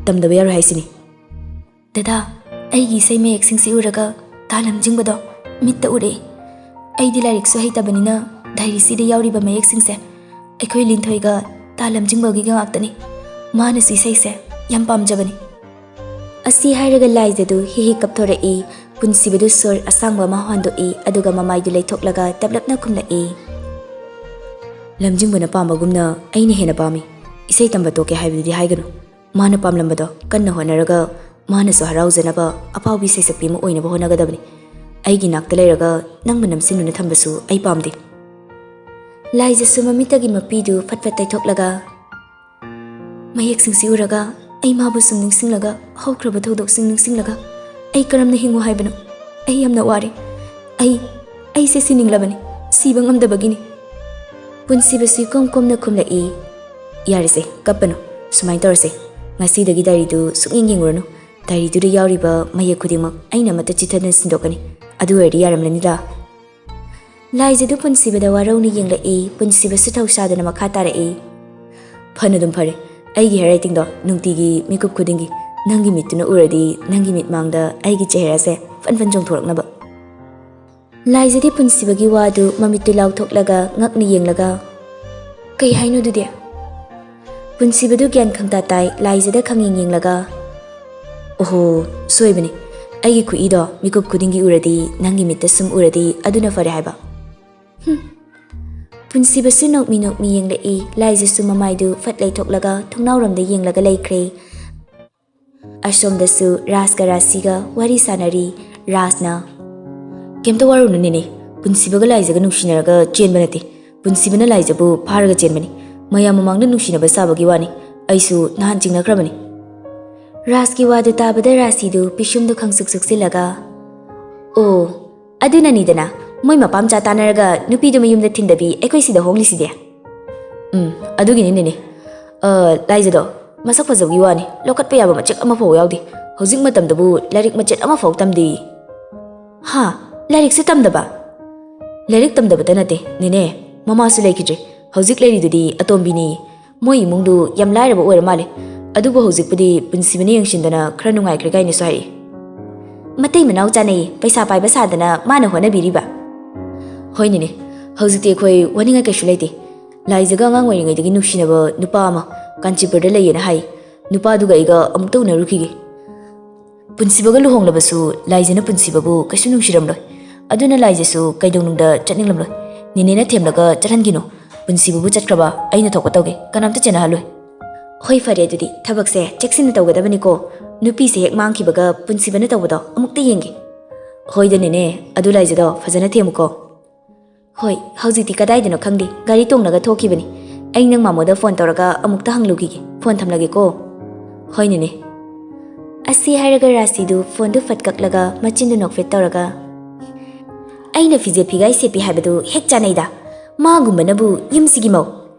ꯇꯝꯗꯕ ꯌꯥꯔꯣꯏ ꯍꯥꯏꯁꯤꯅꯤ꯫" "ꯗꯗꯥ, ꯑꯩꯒꯤ ꯏꯁꯩ ꯃꯌꯦꯛꯁꯤꯡꯁꯤ ꯎꯔꯒ ꯇꯥ ꯂꯝꯖꯤꯡꯕꯗꯣ ꯃꯤꯠꯇ ꯎꯔꯛꯏ꯫ ꯑꯩꯗꯤ ꯂꯥꯏꯔꯤꯛꯁꯨ ꯍꯩꯇꯕꯅꯤꯅ ꯗꯥꯏꯔꯤꯁꯤꯗ ꯌꯥꯎꯔꯤꯕ ꯃꯌꯦꯛꯁꯤꯡꯁꯦ ꯑꯩꯈꯣꯏ ꯂꯤꯟꯊꯣꯏꯒ ꯇꯥ ꯂꯝꯖꯤꯡꯕꯒꯤꯒ ꯉꯥꯛꯇꯅꯤ꯫ ꯃꯥꯅꯁꯨ ꯏꯁꯩꯁꯦ ꯌꯥꯝ ꯄꯥꯝꯖꯕꯅꯤ꯫" ꯑꯁꯤ ꯍꯥꯏꯔꯒ ꯂꯥꯏꯖꯗꯨ ꯍꯤ ꯍꯤ ꯀꯞꯊꯣꯔꯛꯏ꯫ ꯄꯨꯟꯁꯤꯕꯗꯨ ꯁꯣꯔ ꯑꯁꯥꯡꯕ ꯑꯃ ꯍꯣꯟꯗꯣꯛꯏ, ꯑꯗꯨꯒ ꯃꯃꯥꯏꯗꯨ ꯂꯩꯊꯣꯛꯂꯒ ꯇꯞꯂꯞꯅ ꯈꯨꯝꯂꯛꯏ, "ꯂꯝꯖꯤꯡꯕꯅ ꯄꯥꯝꯕꯒꯨꯝꯅ ꯑꯩꯅ ꯍꯦꯟꯅ ꯄꯥꯝꯃꯤ꯫ ꯏꯁꯩ ꯇꯝꯕ ꯇꯣꯛꯀꯦ ꯍꯥꯏꯕꯗꯨꯗꯤ ꯍꯥꯏꯒꯅꯨ꯫ ꯃꯥꯅ ꯄꯥꯝꯂꯝꯕꯗꯣ ꯀꯟꯅ ꯍꯣꯠꯅꯔꯒ ꯃꯥꯅꯁꯨ ꯍꯔꯥꯎꯖꯅꯕ ꯑꯐꯥꯎꯕꯤ ꯁꯩꯁꯛꯄꯤ ꯑꯃ ꯑꯣꯏꯅꯕ ꯍꯣꯠꯅꯒꯗꯕꯅꯤ꯫ ꯑꯩꯒꯤ ꯅꯥꯛꯇ ꯂꯩꯔꯒ ꯅꯪꯕꯨ ꯅꯝꯁꯤꯟꯗꯨꯅ ꯊꯝꯕꯁꯨ ꯑꯩ ꯄꯥꯝꯗꯦ꯫" ꯂꯥꯏꯖꯁꯨ ꯃꯃꯤꯠꯇꯒꯤ ꯃꯄꯤꯗꯨ ꯐꯠ ꯐꯠ ꯇꯩꯊꯣꯛꯂꯒ, "ꯃꯌꯦꯛꯁꯤꯡꯁꯤ ꯎꯔꯒ ꯑꯩ ꯃꯥꯕꯨ ꯁꯨꯝ ꯅꯤꯡꯁꯤꯡꯂꯒ, ꯍꯧꯈ꯭ꯔꯕ ꯊꯧꯗꯣꯛꯁꯤꯡ ꯅꯤꯡꯁꯤꯡꯂꯒ ꯑꯩ ꯀꯔꯝꯅ ꯍꯤꯡꯉꯨ ꯍꯥꯏꯕꯅꯣ? ꯑꯩ ꯌꯥꯝꯅ ꯋꯥꯔꯦ꯫ ꯑꯩ, ꯑꯩꯁꯦ ꯁꯤꯅꯤꯡꯂꯕꯅꯤ꯫ ꯁꯤꯕ ꯉꯝꯗꯕꯒꯤꯅꯤ꯫" ꯄꯨꯟꯁꯤꯕꯁꯨ ꯏꯀꯣꯝ ꯀꯣꯝꯅ ꯈꯨꯝꯂꯛꯏ, "ꯌꯥꯔꯦꯁꯦ, ꯀꯞꯄꯅꯨ꯫ ꯁꯨꯃꯥꯏꯅ ꯇꯧꯔꯁꯦ, ꯉꯁꯤꯗꯒꯤ ꯗꯥꯏꯔꯤꯗꯨ ꯁꯨꯛꯌꯦꯡ ꯌꯦꯡꯉꯨꯔꯅꯨ꯫ ꯗꯥꯏꯔꯤꯗꯨꯗ ꯌꯥꯎꯔꯤꯕ ꯃꯌꯦꯛ ꯈꯨꯗꯤꯡꯃꯛ ꯑꯩꯅ ꯑꯃꯠꯇ ꯆꯤꯊꯗꯅ ꯁꯤꯟꯗꯣꯛꯀꯅꯤ꯫ ꯑꯗꯨ ꯑꯣꯏꯔꯗꯤ ꯌꯥꯔꯝꯂꯅꯤꯗ?" ꯂꯥꯏꯖꯗꯨ ꯄꯨꯟꯁꯤꯕꯗ ꯋꯥꯔꯧꯅ ꯌꯦꯡꯂꯛꯏ꯫ ꯄꯨꯟꯁꯤꯕꯁꯨ ꯊꯧꯁꯥꯗꯅ ꯃꯈꯥ ꯇꯥꯔꯛꯏ, "ꯐꯅ ꯑꯗꯨꯝ ꯐꯔꯦ꯫ ꯑꯩꯒꯤ ꯍꯦꯟꯔꯥꯏꯇꯤꯡꯗꯣ ꯅꯨꯡꯇꯤꯒꯤ ꯃꯤꯀꯨꯞ ꯈꯨꯗꯤꯡꯒꯤ ꯅꯪꯒꯤ ꯃꯤꯠꯇꯨꯅ ꯎꯔꯗꯤ ꯅꯪꯒꯤ ꯃꯤꯠꯃꯥꯡꯗ ꯑꯩꯒꯤ ꯆꯦꯍꯔꯥꯁꯦ ꯐꯟ ꯐꯟ ꯆꯣꯡꯊꯣꯔꯛꯅꯕ꯫" ꯂꯥꯏꯖꯗꯤ ꯄꯨꯟꯁꯤꯕꯒꯤ ꯋꯥꯗꯨ ꯃꯃꯤꯠꯇꯨ ꯂꯥꯎꯊꯣꯛꯂꯒ ꯉꯛꯅ ꯌꯦꯡꯂꯒ, "ꯀꯩ ꯍꯥꯏꯅꯣ ꯑꯗꯨꯗꯤ?" ꯄꯨꯟꯁꯤꯕꯗꯨ ꯒ꯭ꯌꯥꯟ ꯈꯪꯇꯥ ꯇꯥꯏ꯫ ꯂꯥꯏꯖꯗ ꯈꯪꯌꯦꯡ ꯌꯦꯡꯂꯒ, ꯑꯣꯍꯣ, ꯁꯣꯏꯕꯅꯤ꯫ ꯑꯩꯒꯤ ꯈꯨꯏꯗꯣ ꯃꯤꯀꯨꯞ ꯈꯨꯗꯤꯡꯒꯤ ꯎꯔꯗꯤ, ꯅꯪꯒꯤ ꯃꯤꯠꯇ ꯁꯨꯝ ꯎꯔꯗꯤ ꯑꯗꯨꯅ ꯐꯔꯦ ꯍꯥꯏꯕ꯫ ꯍꯨꯝ꯫ ꯄꯨꯟꯁꯤꯕꯁꯨ ꯅꯣꯛꯃꯤ ꯅꯣꯛꯃꯤ ꯌꯦꯡꯂꯛꯏ, ꯂꯥꯏꯖꯁꯨ ꯃꯃꯥꯏꯗꯨ ꯐꯠ ꯂꯩꯊꯣꯛꯂꯒ ꯊꯣꯡꯅꯥꯎꯔꯣꯝꯗ ꯌꯦꯡꯂꯒ ꯂꯩꯈ꯭ꯔꯦ꯫ ꯑꯁꯣꯝꯗꯁꯨ ꯔꯥꯖꯀ ꯔꯥꯁꯤꯒ ꯋꯥꯔꯤ ꯁꯥꯟꯅꯔꯤ꯫ ꯔꯥꯖꯅ, "ꯀꯩꯝꯇ ꯋꯥꯔꯨꯅꯨ ꯅꯦꯅꯦ, ꯄꯨꯟꯁꯤꯕꯒ ꯂꯥꯏꯖꯒ ꯅꯨꯡꯁꯤꯅꯔꯒ ꯆꯦꯟꯕ ꯅꯠꯇꯦ, ꯄꯨꯟꯁꯤꯕꯅ ꯂꯥꯏꯖꯕꯨ ꯐꯥꯔꯒ ꯆꯦꯟꯕꯅꯤ꯫ ꯃꯌꯥꯝ ꯃꯃꯥꯡꯗ ꯅꯨꯡꯁꯤꯅꯕ ꯁꯥꯕꯒꯤ ꯋꯥꯅꯤ, ꯑꯩꯁꯨ ꯅꯍꯥꯟ ꯆꯤꯡꯅꯈ꯭ꯔꯕꯅꯤ꯫" ꯔꯥꯖꯀꯤ ꯋꯥꯗꯨ ꯇꯥꯕꯗ ꯔꯥꯁꯤꯗꯨ ꯄꯤꯁꯨꯝꯗꯨ ꯈꯪꯁꯨꯛ ꯁꯨꯛꯆꯤꯜꯂꯒ, "ꯑꯣ, ꯑꯗꯨꯅꯅꯤꯗꯅ ꯃꯣꯏ ꯃꯄꯥ ꯃꯆꯥ ꯇꯥꯟꯅꯔꯒ ꯅꯨꯄꯤꯗꯨ ꯃꯌꯨꯝꯗ ꯊꯤꯟꯗꯕꯤ ꯑꯩꯈꯣꯏ ꯁꯤꯗ ꯍꯣꯡꯂꯤꯁꯤꯗꯤ꯫" "ꯎꯝ, ꯑꯗꯨꯒꯤꯅꯤ ꯅꯦꯅꯦ꯫ ꯑ, ꯂꯥꯏꯖꯗꯣ ꯃꯁꯛ ꯐꯖꯕꯒꯤ ꯋꯥꯅꯤ, ꯂꯧꯈꯠꯄ ꯌꯥꯕ ꯃꯆꯦꯠ ꯑꯃꯐꯥꯎ ꯌꯥꯎꯗꯦ꯫ ꯍꯧꯖꯤꯛ ꯃꯇꯝꯗꯕꯨ ꯂꯥꯏꯔꯤꯛ ꯃꯆꯦꯠ ꯑꯃꯐꯥꯎ ꯇꯝꯗꯦ꯫" "ꯍꯥ? ꯂꯥꯏꯔꯤꯛꯁꯨ ꯇꯝꯗꯕ?" "ꯂꯥꯏꯔꯤꯛ ꯇꯝꯗꯕꯇ ꯅꯠꯇꯦ ꯅꯦꯅꯦ, ꯃꯃꯥꯁꯨ ꯂꯩꯈꯤꯗ꯭ꯔꯦ꯫ ꯍꯧꯖꯤꯛ ꯂꯩꯔꯤꯗꯨꯗꯤ ꯑꯇꯣꯝꯕꯤꯅꯤ꯫ ꯃꯣꯏ ꯏꯃꯨꯡꯗꯨ ꯌꯥꯝ ꯂꯥꯏꯔꯕ ꯑꯣꯏꯔ ꯃꯥꯜꯂꯦ꯫ ꯑꯗꯨꯕꯨ ꯍꯧꯖꯤꯛꯄꯨꯗꯤ ꯄꯨꯟꯁꯤꯕꯅ ꯌꯦꯡꯁꯤꯟꯗꯅ ꯈꯔ ꯅꯨꯡꯉꯥꯏꯈ꯭ꯔꯦ ꯀꯥꯏꯅꯁꯨ ꯍꯥꯏꯔꯛꯏ꯫" "ꯃꯇꯩ ꯃꯅꯥꯎ ꯆꯥꯅꯩ, ꯄꯩꯁꯥ ꯄꯥꯏꯕ ꯁꯥꯗꯅ ꯃꯥꯅ ꯍꯣꯠꯅꯕꯤꯔꯤꯕ?" "ꯍꯣꯏ ꯅꯦꯅꯦ, ꯍꯧꯖꯤꯛꯇꯤ ꯑꯩꯈꯣꯏ ꯋꯥꯅꯤꯡꯉꯥꯏ ꯀꯩꯁꯨ ꯂꯩꯇꯦ꯫ ꯂꯥꯏꯖꯒ ꯑꯉꯥꯡ ꯑꯣꯏꯔꯤꯉꯩꯗꯒꯤ ꯅꯨꯡꯁꯤꯅꯕ ꯅꯨꯄꯥ ꯑꯃ ꯀꯥꯟꯆꯤꯄꯨꯔꯗ ꯂꯩꯌꯦꯅ ꯍꯥꯏ꯫ ꯅꯨꯄꯥꯗꯨꯒ ꯑꯩꯒ ꯑꯃꯨꯛꯇ ꯎꯅꯔꯨꯈꯤꯒꯦ꯫ ꯄꯨꯟꯁꯤꯕꯒ ꯂꯨꯍꯣꯡꯂꯕꯁꯨ ꯂꯥꯏꯖꯅ ꯄꯨꯟꯁꯤꯕꯕꯨ ꯀꯩꯁꯨ ꯅꯨꯡꯁꯤꯔꯝꯂꯣꯏ꯫ ꯑꯗꯨꯅ ꯂꯥꯏꯖꯁꯨ ꯀꯩꯗꯧꯅꯨꯡꯗ ꯆꯠꯅꯤꯡꯂꯝꯂꯣꯏ꯫ ꯅꯦꯅꯦꯅ ꯊꯦꯝꯂꯒ ꯆꯠꯍꯟꯈꯤꯅꯨ꯫ ꯄꯨꯟꯁꯤꯕꯕꯨ ꯆꯠꯈ꯭ꯔꯕ ꯑꯩꯅ ꯊꯣꯛꯄ ꯇꯧꯒꯦ, ꯀꯅꯥꯝꯇ ꯆꯦꯟꯅꯍꯜꯂꯣꯏ꯫" "ꯍꯣꯏ, ꯐꯔꯦ ꯑꯗꯨꯗꯤ, ꯊꯕꯛꯁꯦ ꯆꯦꯛꯁꯤꯟꯅ ꯇꯧꯒꯗꯕꯅꯤꯀꯣ꯫ ꯅꯨꯄꯤꯁꯦ ꯍꯦꯛ ꯃꯥꯡꯈꯤꯕꯒ ꯄꯨꯟꯁꯤꯕꯅ ꯇꯧꯕꯗꯣ ꯑꯃꯨꯛꯇ ꯌꯦꯡꯒꯦ꯫" "ꯍꯣꯏꯗ ꯅꯦꯅꯦ, ꯑꯗꯨ ꯂꯥꯏꯖꯗꯣ ꯐꯖꯅ ꯊꯦꯝꯃꯨꯀꯣ꯫" "ꯍꯣꯏ, ꯍꯧꯖꯤꯛꯇꯤ ꯀꯗꯥꯏꯗꯅꯣ ꯈꯪꯗꯦ, ꯒꯥꯔꯤ ꯇꯣꯡꯂꯒ ꯊꯣꯛꯈꯤꯕꯅꯤ꯫ ꯑꯩ ꯅꯪ ꯃꯥꯃꯣꯗ ꯐꯣꯟ ꯇꯧꯔꯒ ꯑꯃꯨꯛꯇ ꯍꯪꯂꯨꯈꯤꯒꯦ꯫ ꯐꯣꯟ ꯊꯝꯂꯒꯦꯀꯣ꯫" "ꯍꯣꯏ ꯅꯦꯅꯦ꯫" ꯑꯁꯤ ꯍꯥꯏꯔꯒ ꯔꯥꯁꯤꯗꯨ ꯐꯣꯟꯗꯨ ꯐꯠ ꯀꯛꯂꯒ ꯃꯆꯤꯟꯗꯨ ꯅꯣꯛꯐꯦꯠ ꯇꯧꯔꯒ, "ꯑꯩꯅ ꯐꯤꯖꯦꯠ ꯐꯤꯒꯥꯏ ꯁꯦꯠꯄꯤ ꯍꯥꯏꯕꯗꯨ ꯍꯦꯛ ꯆꯥꯅꯩꯗ꯫ ꯃꯥꯒꯨꯝꯕꯅꯕꯨ ꯌꯨꯝꯁꯤꯒꯤ ꯃꯧ꯫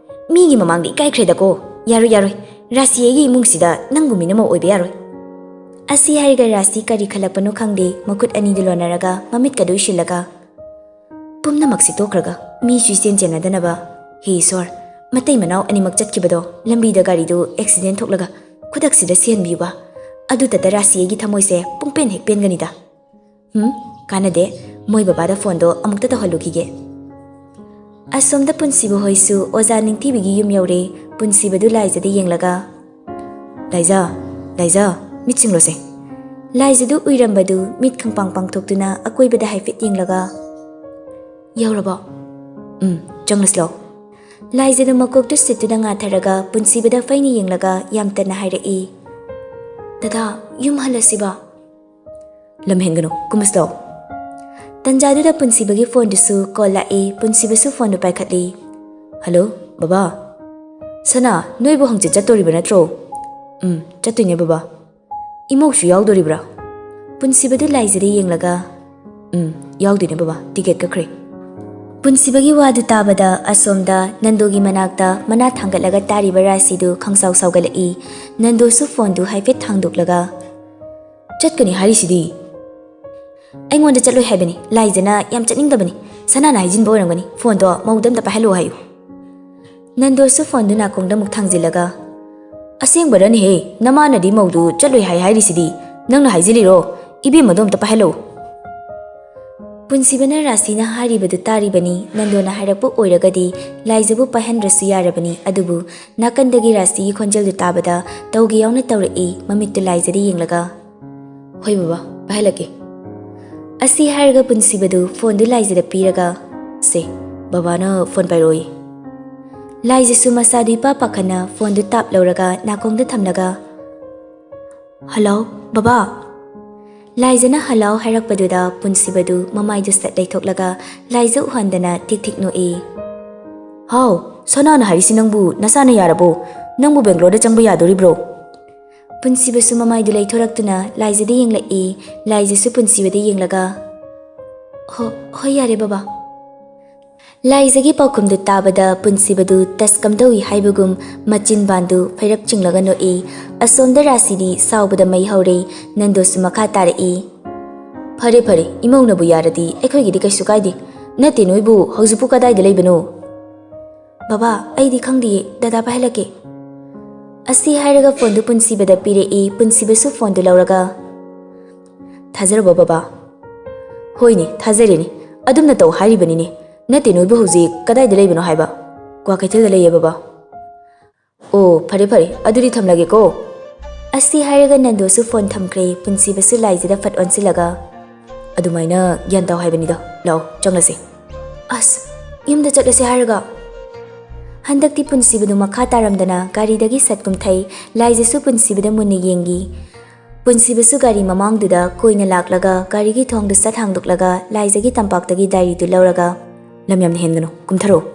ꯃꯤꯒꯤ ꯃꯃꯥꯡꯗ ꯏꯀꯥꯏꯈ꯭ꯔꯦꯗꯀꯣ꯫ ꯌꯥꯔꯣꯏ, ꯌꯥꯔꯣꯏ꯫ ꯔꯥꯁꯤ ꯑꯩꯒꯤ ꯏꯃꯨꯡꯁꯤꯗ ꯅꯪꯒꯨꯝꯕꯤꯅ ꯃꯧ ꯑꯣꯏꯕ ꯌꯥꯔꯣꯏ꯫" ꯑꯁꯤ ꯍꯥꯏꯔꯒ ꯔꯥꯁꯤ ꯀꯔꯤ ꯈꯜꯂꯛꯄꯅꯣ ꯈꯪꯗꯦ, ꯃꯈꯨꯠ ꯑꯅꯤꯗꯨ ꯂꯣꯟꯅꯔꯒ ꯃꯃꯤꯠꯀꯗꯨ ꯎꯏꯁꯤꯜꯂꯒ, "ꯄꯨꯝꯅꯃꯛꯁꯤ ꯇꯣꯛꯈ꯭ꯔꯒ ꯃꯤꯁꯨ ꯏꯆꯦꯟ ꯆꯦꯟꯅꯗꯅꯕ꯫ ꯍꯦ ꯏꯁꯣꯔ, ꯃꯇꯩ ꯃꯅꯥꯎ ꯑꯅꯤꯃꯛ ꯆꯠꯈꯤꯕꯗꯣ ꯂꯝꯕꯤꯗ ꯒꯥꯔꯤꯗꯨ ꯑꯦꯛꯁꯤꯗꯦꯟ ꯊꯣꯛꯂꯒ ꯈꯨꯗꯛꯁꯤꯗ ꯁꯤꯍꯟꯕꯤꯌꯨꯕ꯫ ꯑꯗꯨꯇꯗ ꯔꯥꯁꯤ ꯑꯩꯒꯤ ꯊꯃꯣꯏꯁꯦ ꯄꯨꯡꯄꯦꯟ ꯍꯦꯛ ꯄꯦꯟꯒꯅꯤꯗ꯫" ꯍꯨꯝ, ꯀꯥꯟꯅꯗꯦ꯫ ꯃꯣꯏ ꯕꯕꯥꯗ ꯐꯣꯟꯗꯣ ꯑꯃꯨꯛꯇ ꯇꯧꯍꯜꯂꯨꯈꯤꯒꯦ꯫ ꯑꯁꯣꯝꯗ ꯄꯨꯟꯁꯤꯕ ꯍꯣꯏꯁꯨ ꯑꯣꯖꯥ ꯅꯤꯡꯊꯤꯕꯤꯒꯤ ꯌꯨꯝ ꯌꯧꯔꯦ꯫ ꯄꯨꯟꯁꯤꯕꯗꯨ ꯂꯥꯏꯖꯗ ꯌꯦꯡꯂꯒ, "ꯂꯥꯏꯖ, ꯂꯥꯏꯖ, ꯃꯤꯠ ꯁꯤꯡꯂꯣꯁꯦ꯫ ꯂꯥꯏꯖꯗꯨ ꯎꯏꯔꯝꯕꯗꯨ ꯃꯤꯠ ꯈꯪꯄꯥꯡ ꯄꯥꯡꯊꯣꯛꯇꯨꯅ ꯑꯀꯣꯏꯕꯗ ꯍꯥꯏꯐꯦꯠ ꯌꯦꯡꯂꯒ, "ꯌꯧꯔꯕꯣ?" "ꯎꯝ, ꯆꯪꯂꯁꯤ ꯂꯥꯎ꯫" ꯂꯥꯏꯖꯗꯨ ꯃꯀꯣꯛꯇꯨ ꯁꯤꯠꯇꯨꯅ ꯉꯥꯊꯔꯒ ꯄꯨꯟꯁꯤꯕꯗ ꯐꯩꯅ ꯌꯦꯡꯂꯒ ꯌꯥꯝ ꯇꯟꯅ ꯍꯥꯏꯔꯛꯏ, "ꯗꯗꯥ, ꯌꯨꯝ ꯍꯜꯂꯁꯤꯕ?" "ꯂꯝ ꯍꯦꯟꯒꯅꯨ, ꯀꯨꯝꯃꯁꯤ ꯂꯥꯎ꯫" ꯇꯟꯖꯥꯗꯨꯗ ꯄꯨꯟꯁꯤꯕꯒꯤ ꯐꯣꯟꯗꯨꯁꯨ ꯀꯣꯜ ꯂꯥꯛꯏ꯫ ꯄꯨꯟꯁꯤꯕꯁꯨ ꯐꯣꯟꯗꯨ ꯄꯥꯏꯈꯠꯂꯤ꯫ "ꯍꯜꯂꯣ, ꯕꯕꯥ꯫ ꯁꯅꯥ, ꯅꯣꯏꯕꯨ ꯍꯪꯆꯤꯠ ꯆꯠꯇꯣꯔꯤꯕ ꯅꯠꯇ꯭ꯔꯣ?" "ꯎꯝ, ꯆꯠꯇꯣꯏꯅꯦ, ꯕꯕꯥ꯫" "ꯏꯃꯧꯁꯨ ꯌꯥꯎꯗꯣꯔꯤꯕ꯭ꯔꯥ?" ꯄꯨꯟꯁꯤꯕꯗꯨ ꯂꯥꯏꯖꯗ ꯌꯦꯡꯂꯒ, "ꯎꯝ, ꯌꯥꯎꯗꯣꯏꯅꯦ, ꯕꯕꯥ꯫ ꯇꯤꯀꯦꯠ ꯀꯛꯈ꯭ꯔꯦ꯫" ꯄꯨꯟꯁꯤꯕꯒꯤ ꯋꯥꯗꯨ ꯇꯥꯕꯗ ꯑꯁꯣꯝꯗ ꯅꯟꯗꯨꯒꯤ ꯃꯅꯥꯛꯇ ꯃꯅꯥ ꯊꯥꯡꯒꯠꯂꯒ ꯇꯥꯔꯤꯕ ꯔꯥꯁꯤꯗꯨ ꯈꯪꯁꯥꯎ ꯁꯥꯎꯒꯠꯂꯛꯏ꯫ ꯅꯟꯗꯨꯁꯨ ꯐꯣꯟꯗꯨ ꯍꯥꯏꯐꯦꯠ ꯊꯥꯡꯗꯣꯛꯂꯒ, "ꯆꯠꯀꯅꯤ ꯍꯥꯏꯔꯤꯁꯤꯗꯤ?" "ꯑꯩꯉꯣꯟꯗ ꯆꯠꯂꯣꯏ ꯍꯥꯏꯕꯅꯤ꯫ ꯂꯥꯏꯖꯅ ꯌꯥꯝ ꯆꯠꯅꯤꯡꯗꯕꯅꯤ꯫ ꯁꯅꯥꯅ ꯍꯥꯏꯖꯤꯟꯕ ꯑꯣꯏꯔꯝꯒꯅꯤ꯫ ꯐꯣꯟꯗꯣ ꯃꯧꯗ ꯑꯝꯇ ꯄꯥꯏꯍꯜꯂꯣ ꯍꯥꯏꯌꯨ꯫" ꯅꯟꯗꯣꯁꯨ ꯐꯣꯟꯗꯨ ꯅꯥꯀꯣꯡꯗ ꯑꯃꯨꯛ ꯊꯥꯡꯖꯤꯜꯂꯒ, "ꯑꯁꯦꯡꯕꯔꯅꯦꯍꯦ? ꯅꯃꯥꯅꯗꯤ ꯃꯧꯗꯨ ꯆꯠꯂꯣꯏ ꯍꯥꯏ ꯍꯥꯏꯔꯤꯁꯤꯗꯤ꯫ ꯅꯪꯅ ꯍꯥꯏꯖꯤꯜꯂꯤꯔꯣ? ꯏꯕꯦꯝꯃꯗꯣ ꯑꯝꯇ ꯄꯥꯏꯍꯜꯂꯣ꯫" ꯄꯨꯟꯁꯤꯕꯅ ꯔꯥꯁꯤꯅ ꯍꯥꯏꯔꯤꯕꯗꯨ ꯇꯥꯔꯤꯕꯅꯤ꯫ ꯅꯟꯗꯣꯅ ꯍꯥꯏꯔꯛꯄ ꯑꯣꯏꯔꯒꯗꯤ ꯂꯥꯏꯖꯕꯨ ꯄꯥꯏꯍꯟꯗ꯭ꯔꯁꯨ ꯌꯥꯔꯕꯅꯤ꯫ ꯑꯗꯨꯕꯨ ꯅꯥꯀꯟꯗꯒꯤ ꯔꯥꯁꯤꯒꯤ ꯈꯣꯟꯖꯦꯜꯗꯨ ꯇꯥꯕꯗ ꯇꯧꯒꯦ ꯌꯥꯎꯅ ꯇꯧꯔꯛꯏ꯫ ꯃꯃꯤꯠꯇꯨ ꯂꯥꯏꯖꯗ ꯌꯦꯡꯂꯒ, "ꯍꯣꯏ ꯕꯕꯥ, ꯄꯥꯏꯍꯜꯂꯛꯀꯦ꯫" ꯑꯁꯤ ꯍꯥꯏꯔꯒ ꯄꯨꯟꯁꯤꯕꯗꯨ ꯐꯣꯟꯗꯨ ꯂꯥꯏꯖꯗ ꯄꯤꯔꯒ, "ꯁꯦ, ꯕꯕꯥꯅ ꯐꯣꯟ ꯄꯥꯏꯔꯛꯑꯣꯌꯦ꯫" ꯂꯥꯏꯖꯁꯨ ꯃꯁꯥꯗꯨ ꯏꯄꯥ ꯄꯥꯈꯠꯅ ꯐꯣꯟꯗꯨ ꯇꯥꯞ ꯂꯧꯔꯒ ꯅꯥꯀꯣꯡꯗ ꯊꯝꯂꯒ, "ꯍꯜꯂꯣ, ꯕꯕꯥ꯫" ꯂꯥꯏꯖꯅ "ꯍꯜꯂꯣ" ꯍꯥꯏꯔꯛꯄꯗꯨꯗ ꯄꯨꯟꯁꯤꯕꯗꯨ ꯃꯃꯥꯏꯗꯨ ꯁꯠ ꯂꯩꯊꯣꯛꯂꯒ ꯂꯥꯏꯖ ꯎꯍꯟꯗꯅ ꯊꯤꯛ ꯊꯤꯛ ꯅꯣꯛꯏ꯫ "ꯍꯥꯎ, ꯁꯅꯥꯅ ꯍꯥꯏꯔꯤꯁꯤ ꯅꯪꯕꯨ ꯅꯁꯥꯅ ꯌꯥꯔꯕꯣ? ꯅꯪꯕꯨ ꯕꯦꯡꯒ꯭ꯂꯣꯔꯗ ꯆꯪꯕ ꯌꯥꯗꯣꯔꯤꯕ꯭ꯔꯣ?" ꯄꯨꯟꯁꯤꯕꯁꯨ ꯃꯃꯥꯏꯗꯨ ꯂꯩꯊꯣꯔꯛꯇꯨꯅ ꯂꯥꯏꯖꯗ ꯌꯦꯡꯂꯛꯏ꯫ ꯂꯥꯏꯖꯁꯨ ꯄꯨꯟꯁꯤꯕꯗ ꯌꯦꯡꯂꯒ, "ꯍꯣ-, ꯍꯣꯏ, ꯌꯥꯔꯦ ꯕꯕꯥ꯫" ꯂꯥꯏꯖꯒꯤ ꯄꯥꯎꯈꯨꯝꯗꯨ ꯇꯥꯕꯗ ꯄꯨꯟꯁꯤꯕꯗꯨ ꯇꯁ ꯀꯝꯗꯧꯏ ꯍꯥꯏꯕꯒꯨꯝ ꯃꯆꯤꯟ ꯕꯥꯟꯗꯨ ꯐꯩꯔꯞ ꯆꯤꯡꯂꯒ ꯅꯣꯛꯏ꯫ ꯑꯁꯣꯝꯗ ꯔꯥꯁꯤꯗꯤ ꯁꯥꯎꯕꯗ ꯃꯩ ꯍꯧꯔꯦ꯫ ꯅꯟꯗꯣꯁꯨ ꯃꯈꯥ ꯇꯥꯔꯛꯏ, "ꯐꯔꯦ, ꯐꯔꯦ, ꯏꯃꯧꯅꯕꯨ ꯌꯥꯔꯗꯤ ꯑꯩꯈꯣꯏꯒꯤꯗꯤ ꯀꯩꯁꯨ ꯀꯥꯏꯗꯦ꯫ ꯅꯠꯇꯦ, ꯅꯣꯏꯕꯨ ꯍꯧꯖꯤꯛꯄꯨ ꯀꯗꯥꯏꯗ ꯂꯩꯕꯅꯣ?" "ꯕꯕꯥ, ꯑꯩꯗꯤ ꯈꯪꯗꯤꯌꯦ, ꯗꯗꯥ ꯄꯥꯏꯍꯜꯂꯛꯀꯦ꯫" ꯑꯁꯤ ꯍꯥꯏꯔꯒ ꯐꯣꯟꯗꯨ ꯄꯨꯟꯁꯤꯕꯗ ꯄꯤꯔꯛꯏ꯫ ꯄꯨꯟꯁꯤꯕꯁꯨ ꯐꯣꯟꯗꯨ ꯂꯧꯔꯒ, "ꯊꯥꯖꯔꯕꯣ ꯕꯕꯥ?" "ꯍꯣꯏꯅꯦ, ꯊꯥꯖꯔꯦꯅꯦ꯫ ꯑꯗꯨꯝꯅ ꯇꯧ ꯍꯥꯏꯔꯤꯕꯅꯤꯅꯦ꯫ ꯅꯠꯇꯦ, ꯅꯣꯏꯕꯨ ꯍꯧꯖꯤꯛ ꯀꯗꯥꯏꯗ ꯂꯩꯕꯅꯣ ꯍꯥꯏꯕ?" "ꯀ꯭ꯋꯥꯀꯩꯊꯦꯜꯗ ꯂꯩꯌꯦ ꯕꯕꯥ꯫" "ꯑꯣ, ꯐꯔꯦ ꯐꯔꯦ, ꯑꯗꯨꯗꯤ ꯊꯝꯂꯒꯦꯀꯣ꯫" ꯑꯁꯤ ꯍꯥꯏꯔꯒ ꯅꯟꯗꯣꯁꯨ ꯐꯣꯟ ꯊꯝꯈ꯭ꯔꯦ꯫ ꯄꯨꯟꯁꯤꯕꯁꯨ ꯂꯥꯏꯖꯗ ꯐꯠ ꯑꯣꯟꯁꯤꯜꯂꯒ, "ꯑꯗꯨꯃꯥꯏꯅ ꯒ꯭ꯌꯥꯟ ꯇꯥꯎ ꯍꯥꯏꯕꯅꯤꯗ, ꯂꯥꯛꯑꯣ ꯆꯪꯂꯁꯦ꯫" "ꯑꯁ, ꯌꯨꯝꯗ ꯆꯠꯂꯁꯦ ꯍꯥꯏꯔꯒ?" ꯍꯟꯗꯛꯇꯤ ꯄꯨꯟꯁꯤꯕꯗꯨ ꯃꯈꯥ ꯇꯥꯔꯝꯗꯅ ꯒꯥꯔꯤꯗꯒꯤ ꯁꯠ ꯀꯨꯝꯊꯩ꯫ ꯂꯥꯏꯖꯁꯨ ꯄꯨꯟꯁꯤꯕꯗ ꯃꯨꯟꯅ ꯌꯦꯡꯉꯤ꯫ ꯄꯨꯟꯁꯤꯕꯁꯨ ꯒꯥꯔꯤ ꯃꯃꯥꯡꯗꯨꯗ ꯀꯣꯏꯅ ꯂꯥꯛꯂꯒ ꯒꯥꯔꯤꯒꯤ ꯊꯣꯡꯗꯨ ꯁꯠ ꯍꯥꯡꯗꯣꯛꯂꯒ ꯂꯥꯏꯖꯒꯤ ꯇꯝꯄꯥꯛꯇꯒꯤ ꯗꯥꯏꯔꯤꯗꯨ ꯂꯧꯔꯒ, "ꯂꯝ ꯌꯥꯝꯅ ꯍꯦꯟꯒꯅꯨ, ꯀꯨꯝꯊꯔꯛꯎ꯫"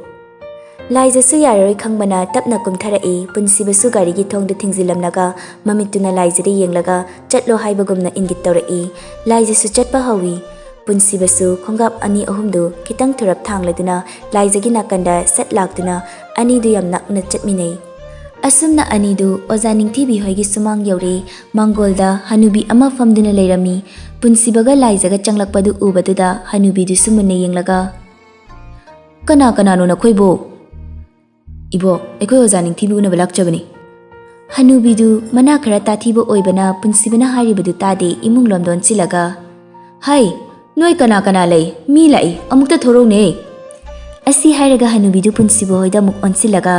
ꯂꯥꯏꯖꯁꯨ ꯌꯥꯔꯔꯣꯏ ꯈꯪꯕꯅ ꯇꯞꯅ ꯀꯨꯝꯊꯔꯛꯏ꯫ ꯄꯨꯟꯁꯤꯕꯁꯨ ꯒꯥꯔꯤꯒꯤ ꯊꯣꯡꯗꯨ ꯊꯤꯡꯖꯤꯜꯂꯝꯂꯒ ꯃꯃꯤꯠꯇꯨꯅ ꯂꯥꯏꯖꯗ ꯌꯦꯡꯂꯒ ꯆꯠꯂꯣ ꯍꯥꯏꯕꯒꯨꯝꯅ ꯏꯪꯒꯤꯠ ꯇꯧꯔꯛꯏ꯫ ꯂꯥꯏꯖꯁꯨ ꯆꯠꯄ ꯍꯧꯏ꯫ ꯄꯨꯟꯁꯤꯕꯁꯨ ꯈꯣꯡꯀꯥꯞ ꯑꯅꯤ ꯑꯍꯨꯝꯗꯨ ꯈꯤꯇꯪ ꯊꯨꯔꯞ ꯊꯥꯡꯂꯗꯨꯅ ꯂꯥꯏꯖꯒꯤ ꯅꯥꯀꯟꯗ ꯁꯠ ꯂꯥꯛꯇꯨꯅ ꯑꯅꯤꯗꯨ ꯌꯥꯝ ꯅꯛꯅ ꯆꯠꯃꯤꯟꯅꯩ꯫ ꯑꯁꯨꯝꯅ ꯑꯅꯤꯗꯨ ꯑꯣꯖꯥ ꯅꯤꯡꯊꯤꯕꯤ ꯍꯣꯏꯒꯤ ꯁꯨꯃꯥꯡ ꯌꯧꯔꯦ꯫ ꯃꯥꯡꯒꯣꯜꯗ ꯍꯅꯨꯕꯤ ꯑꯃ ꯐꯝꯗꯨꯅ ꯂꯩꯔꯝꯃꯤ꯫ ꯄꯨꯟꯁꯤꯕꯒ ꯂꯥꯏꯖꯒ ꯆꯪꯂꯛꯄꯗꯨ ꯎꯕꯗꯨꯗ ꯍꯅꯨꯕꯤꯗꯨꯁꯨ ꯃꯨꯟꯅ ꯌꯦꯡꯂꯒ, "ꯀꯅꯥ ꯀꯅꯥꯅꯣ ꯅꯈꯣꯏꯕꯨ?" "ꯏꯕꯣꯛ, ꯑꯩꯈꯣꯏ ꯑꯣꯖꯥ ꯅꯤꯡꯊꯤꯕꯤ ꯎꯅꯕ ꯂꯥꯛꯆꯕꯅꯤ꯫" ꯍꯅꯨꯕꯤꯗꯨ ꯃꯅꯥ ꯈꯔ ꯇꯥꯊꯤꯕ ꯑꯣꯏꯕꯅ ꯄꯨꯟꯁꯤꯕꯅ ꯍꯥꯏꯔꯤꯕꯗꯨ ꯇꯥꯗꯦ, ꯏꯃꯨꯡ ꯂꯣꯝꯗ ꯑꯣꯟꯁꯤꯜꯂꯒ, "ꯍꯩ, ꯅꯣꯏ ꯀꯅꯥ ꯀꯅꯥ ꯂꯩ? ꯃꯤ ꯂꯥꯛꯏ, ꯑꯃꯨꯛꯇ ꯊꯣꯔꯛꯎꯅꯦ꯫" ꯑꯁꯤ ꯍꯥꯏꯔꯒ ꯍꯅꯨꯕꯤꯗꯨ ꯄꯨꯟꯁꯤꯕ ꯍꯣꯏꯗ ꯑꯃꯨꯛ ꯑꯣꯟꯁꯤꯜꯂꯒ,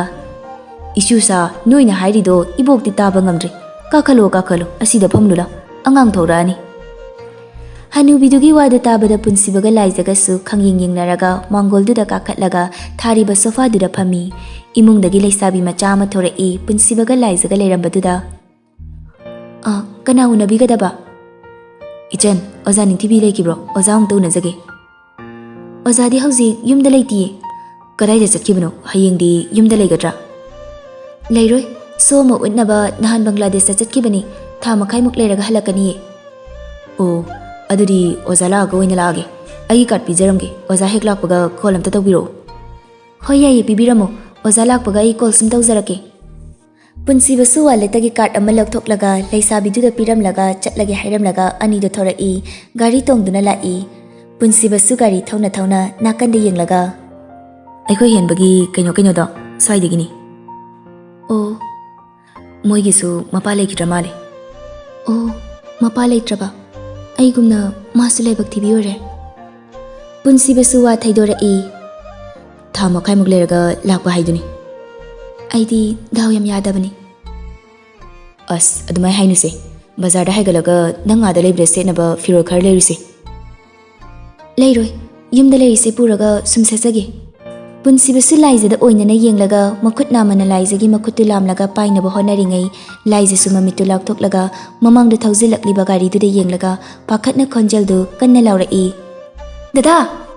"ꯏꯁꯨꯁꯥ, ꯅꯣꯏꯅ ꯍꯥꯏꯔꯤꯗꯣ ꯏꯕꯣꯛꯇꯤ ꯇꯥꯕ ꯉꯝꯗ꯭ꯔꯦ꯫ ꯀꯥꯈꯠꯂꯣ, ꯀꯥꯈꯠꯂꯣ, ꯑꯁꯤꯗ ꯐꯝꯂꯨ ꯂꯥꯎ, ꯑꯉꯥꯡ ꯊꯣꯔꯛꯑꯅꯤ꯫" ꯍꯅꯨꯕꯤꯗꯨꯒꯤ ꯋꯥꯗꯨ ꯇꯥꯕꯗ ꯄꯨꯟꯁꯤꯕꯒ ꯂꯥꯏꯖꯒꯁꯨ ꯈꯪꯌꯦꯡ ꯌꯦꯡꯅꯔꯒ ꯃꯥꯡꯒꯣꯜꯗꯨꯗ ꯀꯥꯈꯠꯂꯒ ꯊꯥꯔꯤꯕ ꯁꯣꯐꯥꯗꯨꯗ ꯐꯝꯃꯤ꯫ ꯏꯃꯨꯡꯗꯒꯤ ꯂꯩꯁꯥꯕꯤ ꯃꯆꯥ ꯑꯃ ꯊꯣꯔꯛꯏ꯫ ꯄꯨꯟꯁꯤꯕꯒ ꯂꯥꯏꯖꯒ ꯂꯩꯔꯝꯕꯗꯨꯗ, "ꯑ, ꯀꯅꯥ ꯎꯅꯕꯤꯒꯗꯕ?" "ꯏꯆꯟ, ꯑꯣꯖꯥ ꯅꯤꯡꯊꯤꯕꯤ ꯂꯩꯈꯤꯕ꯭ꯔꯣ? ꯑꯣꯖꯥ ꯑꯃꯨꯛꯇ ꯎꯅꯖꯒꯦ꯫" "ꯑꯣꯖꯥꯗꯤ ꯍꯧꯖꯤꯛ ꯌꯨꯝꯗ ꯂꯩꯇꯤꯌꯦ꯫" "ꯀꯗꯥꯏꯗ ꯆꯠꯈꯤꯕꯅꯣ? ꯍꯌꯦꯡꯗꯤ ꯌꯨꯝꯗ ꯂꯩꯒꯗ꯭ꯔꯥ?" "ꯂꯩꯔꯣꯏ꯫ ꯁꯣ ꯑꯃ ꯎꯠꯅꯕ ꯅꯍꯥꯟ ꯕꯪꯒ꯭ꯂꯥꯗꯦꯁꯇ ꯆꯠꯈꯤꯕꯅꯤ꯫ ꯊꯥ ꯃꯈꯥꯏꯃꯨꯛ ꯂꯩꯔꯒ ꯍꯜꯂꯛꯀꯅꯤꯌꯦ꯫" "ꯑꯣ, ꯑꯗꯨꯗꯤ ꯑꯣꯖꯥ ꯂꯥꯛꯑꯒ ꯑꯣꯏꯅ ꯂꯥꯛꯑꯒꯦ꯫ ꯑꯩꯒꯤ ꯀꯥꯔꯗ ꯄꯤꯖꯔꯝꯒꯦ꯫ ꯑꯣꯖꯥ ꯍꯦꯛ ꯂꯥꯛꯄꯒ ꯀꯣꯜ ꯑꯝꯇ ꯇꯧꯕꯤꯔꯛꯑꯣ꯫" "ꯍꯣꯏ, ꯌꯥꯏꯌꯦ, ꯄꯤꯕꯤꯔꯝꯃꯣ꯫ ꯑꯣꯖꯥ ꯂꯥꯛꯄꯒ ꯑꯩ ꯀꯣꯜ ꯁꯨꯝ ꯇꯧꯖꯔꯛꯀꯦ꯫" ꯄꯨꯟꯁꯤꯕꯁꯨ ꯋꯥꯂꯦꯠꯇꯒꯤ ꯀꯥꯔꯗ ꯑꯃ ꯂꯧꯊꯣꯛꯂꯒ ꯂꯩꯁꯥꯕꯤꯗꯨꯗ ꯄꯤꯔꯝꯂꯒ ꯆꯠꯂꯒꯦ ꯍꯥꯏꯔꯝꯂꯒ ꯑꯅꯤꯗꯨ ꯊꯣꯔꯛꯏ꯫ ꯒꯥꯔꯤ ꯇꯣꯡꯗꯨꯅ ꯂꯥꯛꯏ꯫ ꯄꯨꯟꯁꯤꯕꯁꯨ ꯒꯥꯔꯤ ꯊꯧꯅ ꯊꯧꯅ ꯅꯥꯀꯟꯗ ꯌꯦꯡꯂꯒ, "ꯑꯩꯈꯣꯏ ꯍꯦꯟꯕꯒꯤ ꯀꯩꯅꯣ ꯀꯩꯅꯣꯗꯣ ꯁ꯭ꯋꯥꯏꯗꯒꯤꯅꯤ꯫" "ꯑꯣ, ꯃꯣꯏꯒꯤꯁꯨ ꯃꯄꯥ ꯂꯩꯈꯤꯗ꯭ꯔ ꯃꯥꯜꯂꯦ꯫" "ꯑꯣ, ꯃꯄꯥ ꯂꯩꯇ꯭ꯔꯕ? ꯑꯩꯒꯨꯝꯅ ꯃꯥꯁꯨ ꯂꯥꯏꯕꯛ ꯊꯤꯕꯤ ꯑꯣꯏꯔꯦ꯫" ꯄꯨꯟꯁꯤꯕꯁꯨ ꯋꯥ ꯊꯩꯗꯣꯔꯛꯏ꯫ "ꯊꯥ ꯃꯈꯥꯏꯃꯨꯛ ꯂꯩꯔꯒ ꯂꯥꯛꯄ ꯍꯥꯏꯗꯨꯅꯤ꯫" "ꯑꯩꯗꯤ ꯗꯥꯎ ꯌꯥꯝ ꯌꯥꯗꯕꯅꯤ꯫" ꯑꯁ, ꯑꯗꯨꯃꯥꯏꯅ ꯍꯥꯏꯅꯨꯁꯦ꯫ ꯕꯖꯥꯔꯗ ꯍꯥꯏꯒꯠꯂꯒ ꯅꯪ ꯑꯥꯗ ꯂꯩꯕꯗ ꯁꯦꯠꯅꯕ ꯐꯤꯔꯣꯜ ꯈꯔ ꯂꯩꯔꯨꯁꯦ꯫ ꯂꯩꯔꯣꯏ꯫ ꯌꯨꯝꯗ ꯂꯩꯔꯤꯁꯦ ꯄꯨꯔꯒ ꯁꯨꯝ ꯁꯦꯠꯆꯒꯦ꯫ ꯄꯨꯟꯁꯤꯕꯨꯁꯨ ꯂꯥꯏꯖꯗ ꯑꯣꯏꯅꯅ ꯌꯦꯡꯂꯒ ꯃꯈꯨꯠ ꯅꯥꯝꯃꯅ ꯂꯥꯏꯖꯒꯤ ꯃꯈꯨꯠꯇꯨ ꯂꯥꯝꯂꯒ ꯄꯥꯏꯅꯕ ꯍꯣꯠꯅꯔꯤꯉꯩ, ꯂꯥꯏꯖꯁꯨ ꯃꯃꯤꯠꯇꯨ ꯂꯥꯎꯊꯣꯛꯂꯒ ꯃꯃꯥꯡꯗ ꯊꯧꯖꯤꯜꯂꯛꯂꯤꯕ ꯒꯥꯔꯤꯗꯨꯗ ꯌꯦꯡꯂꯒ ꯄꯥꯈꯠꯅ ꯈꯣꯟꯖꯦꯜꯗꯨ ꯀꯟꯅ ꯂꯥꯎꯔꯛꯏ, "ꯗꯗꯥ!"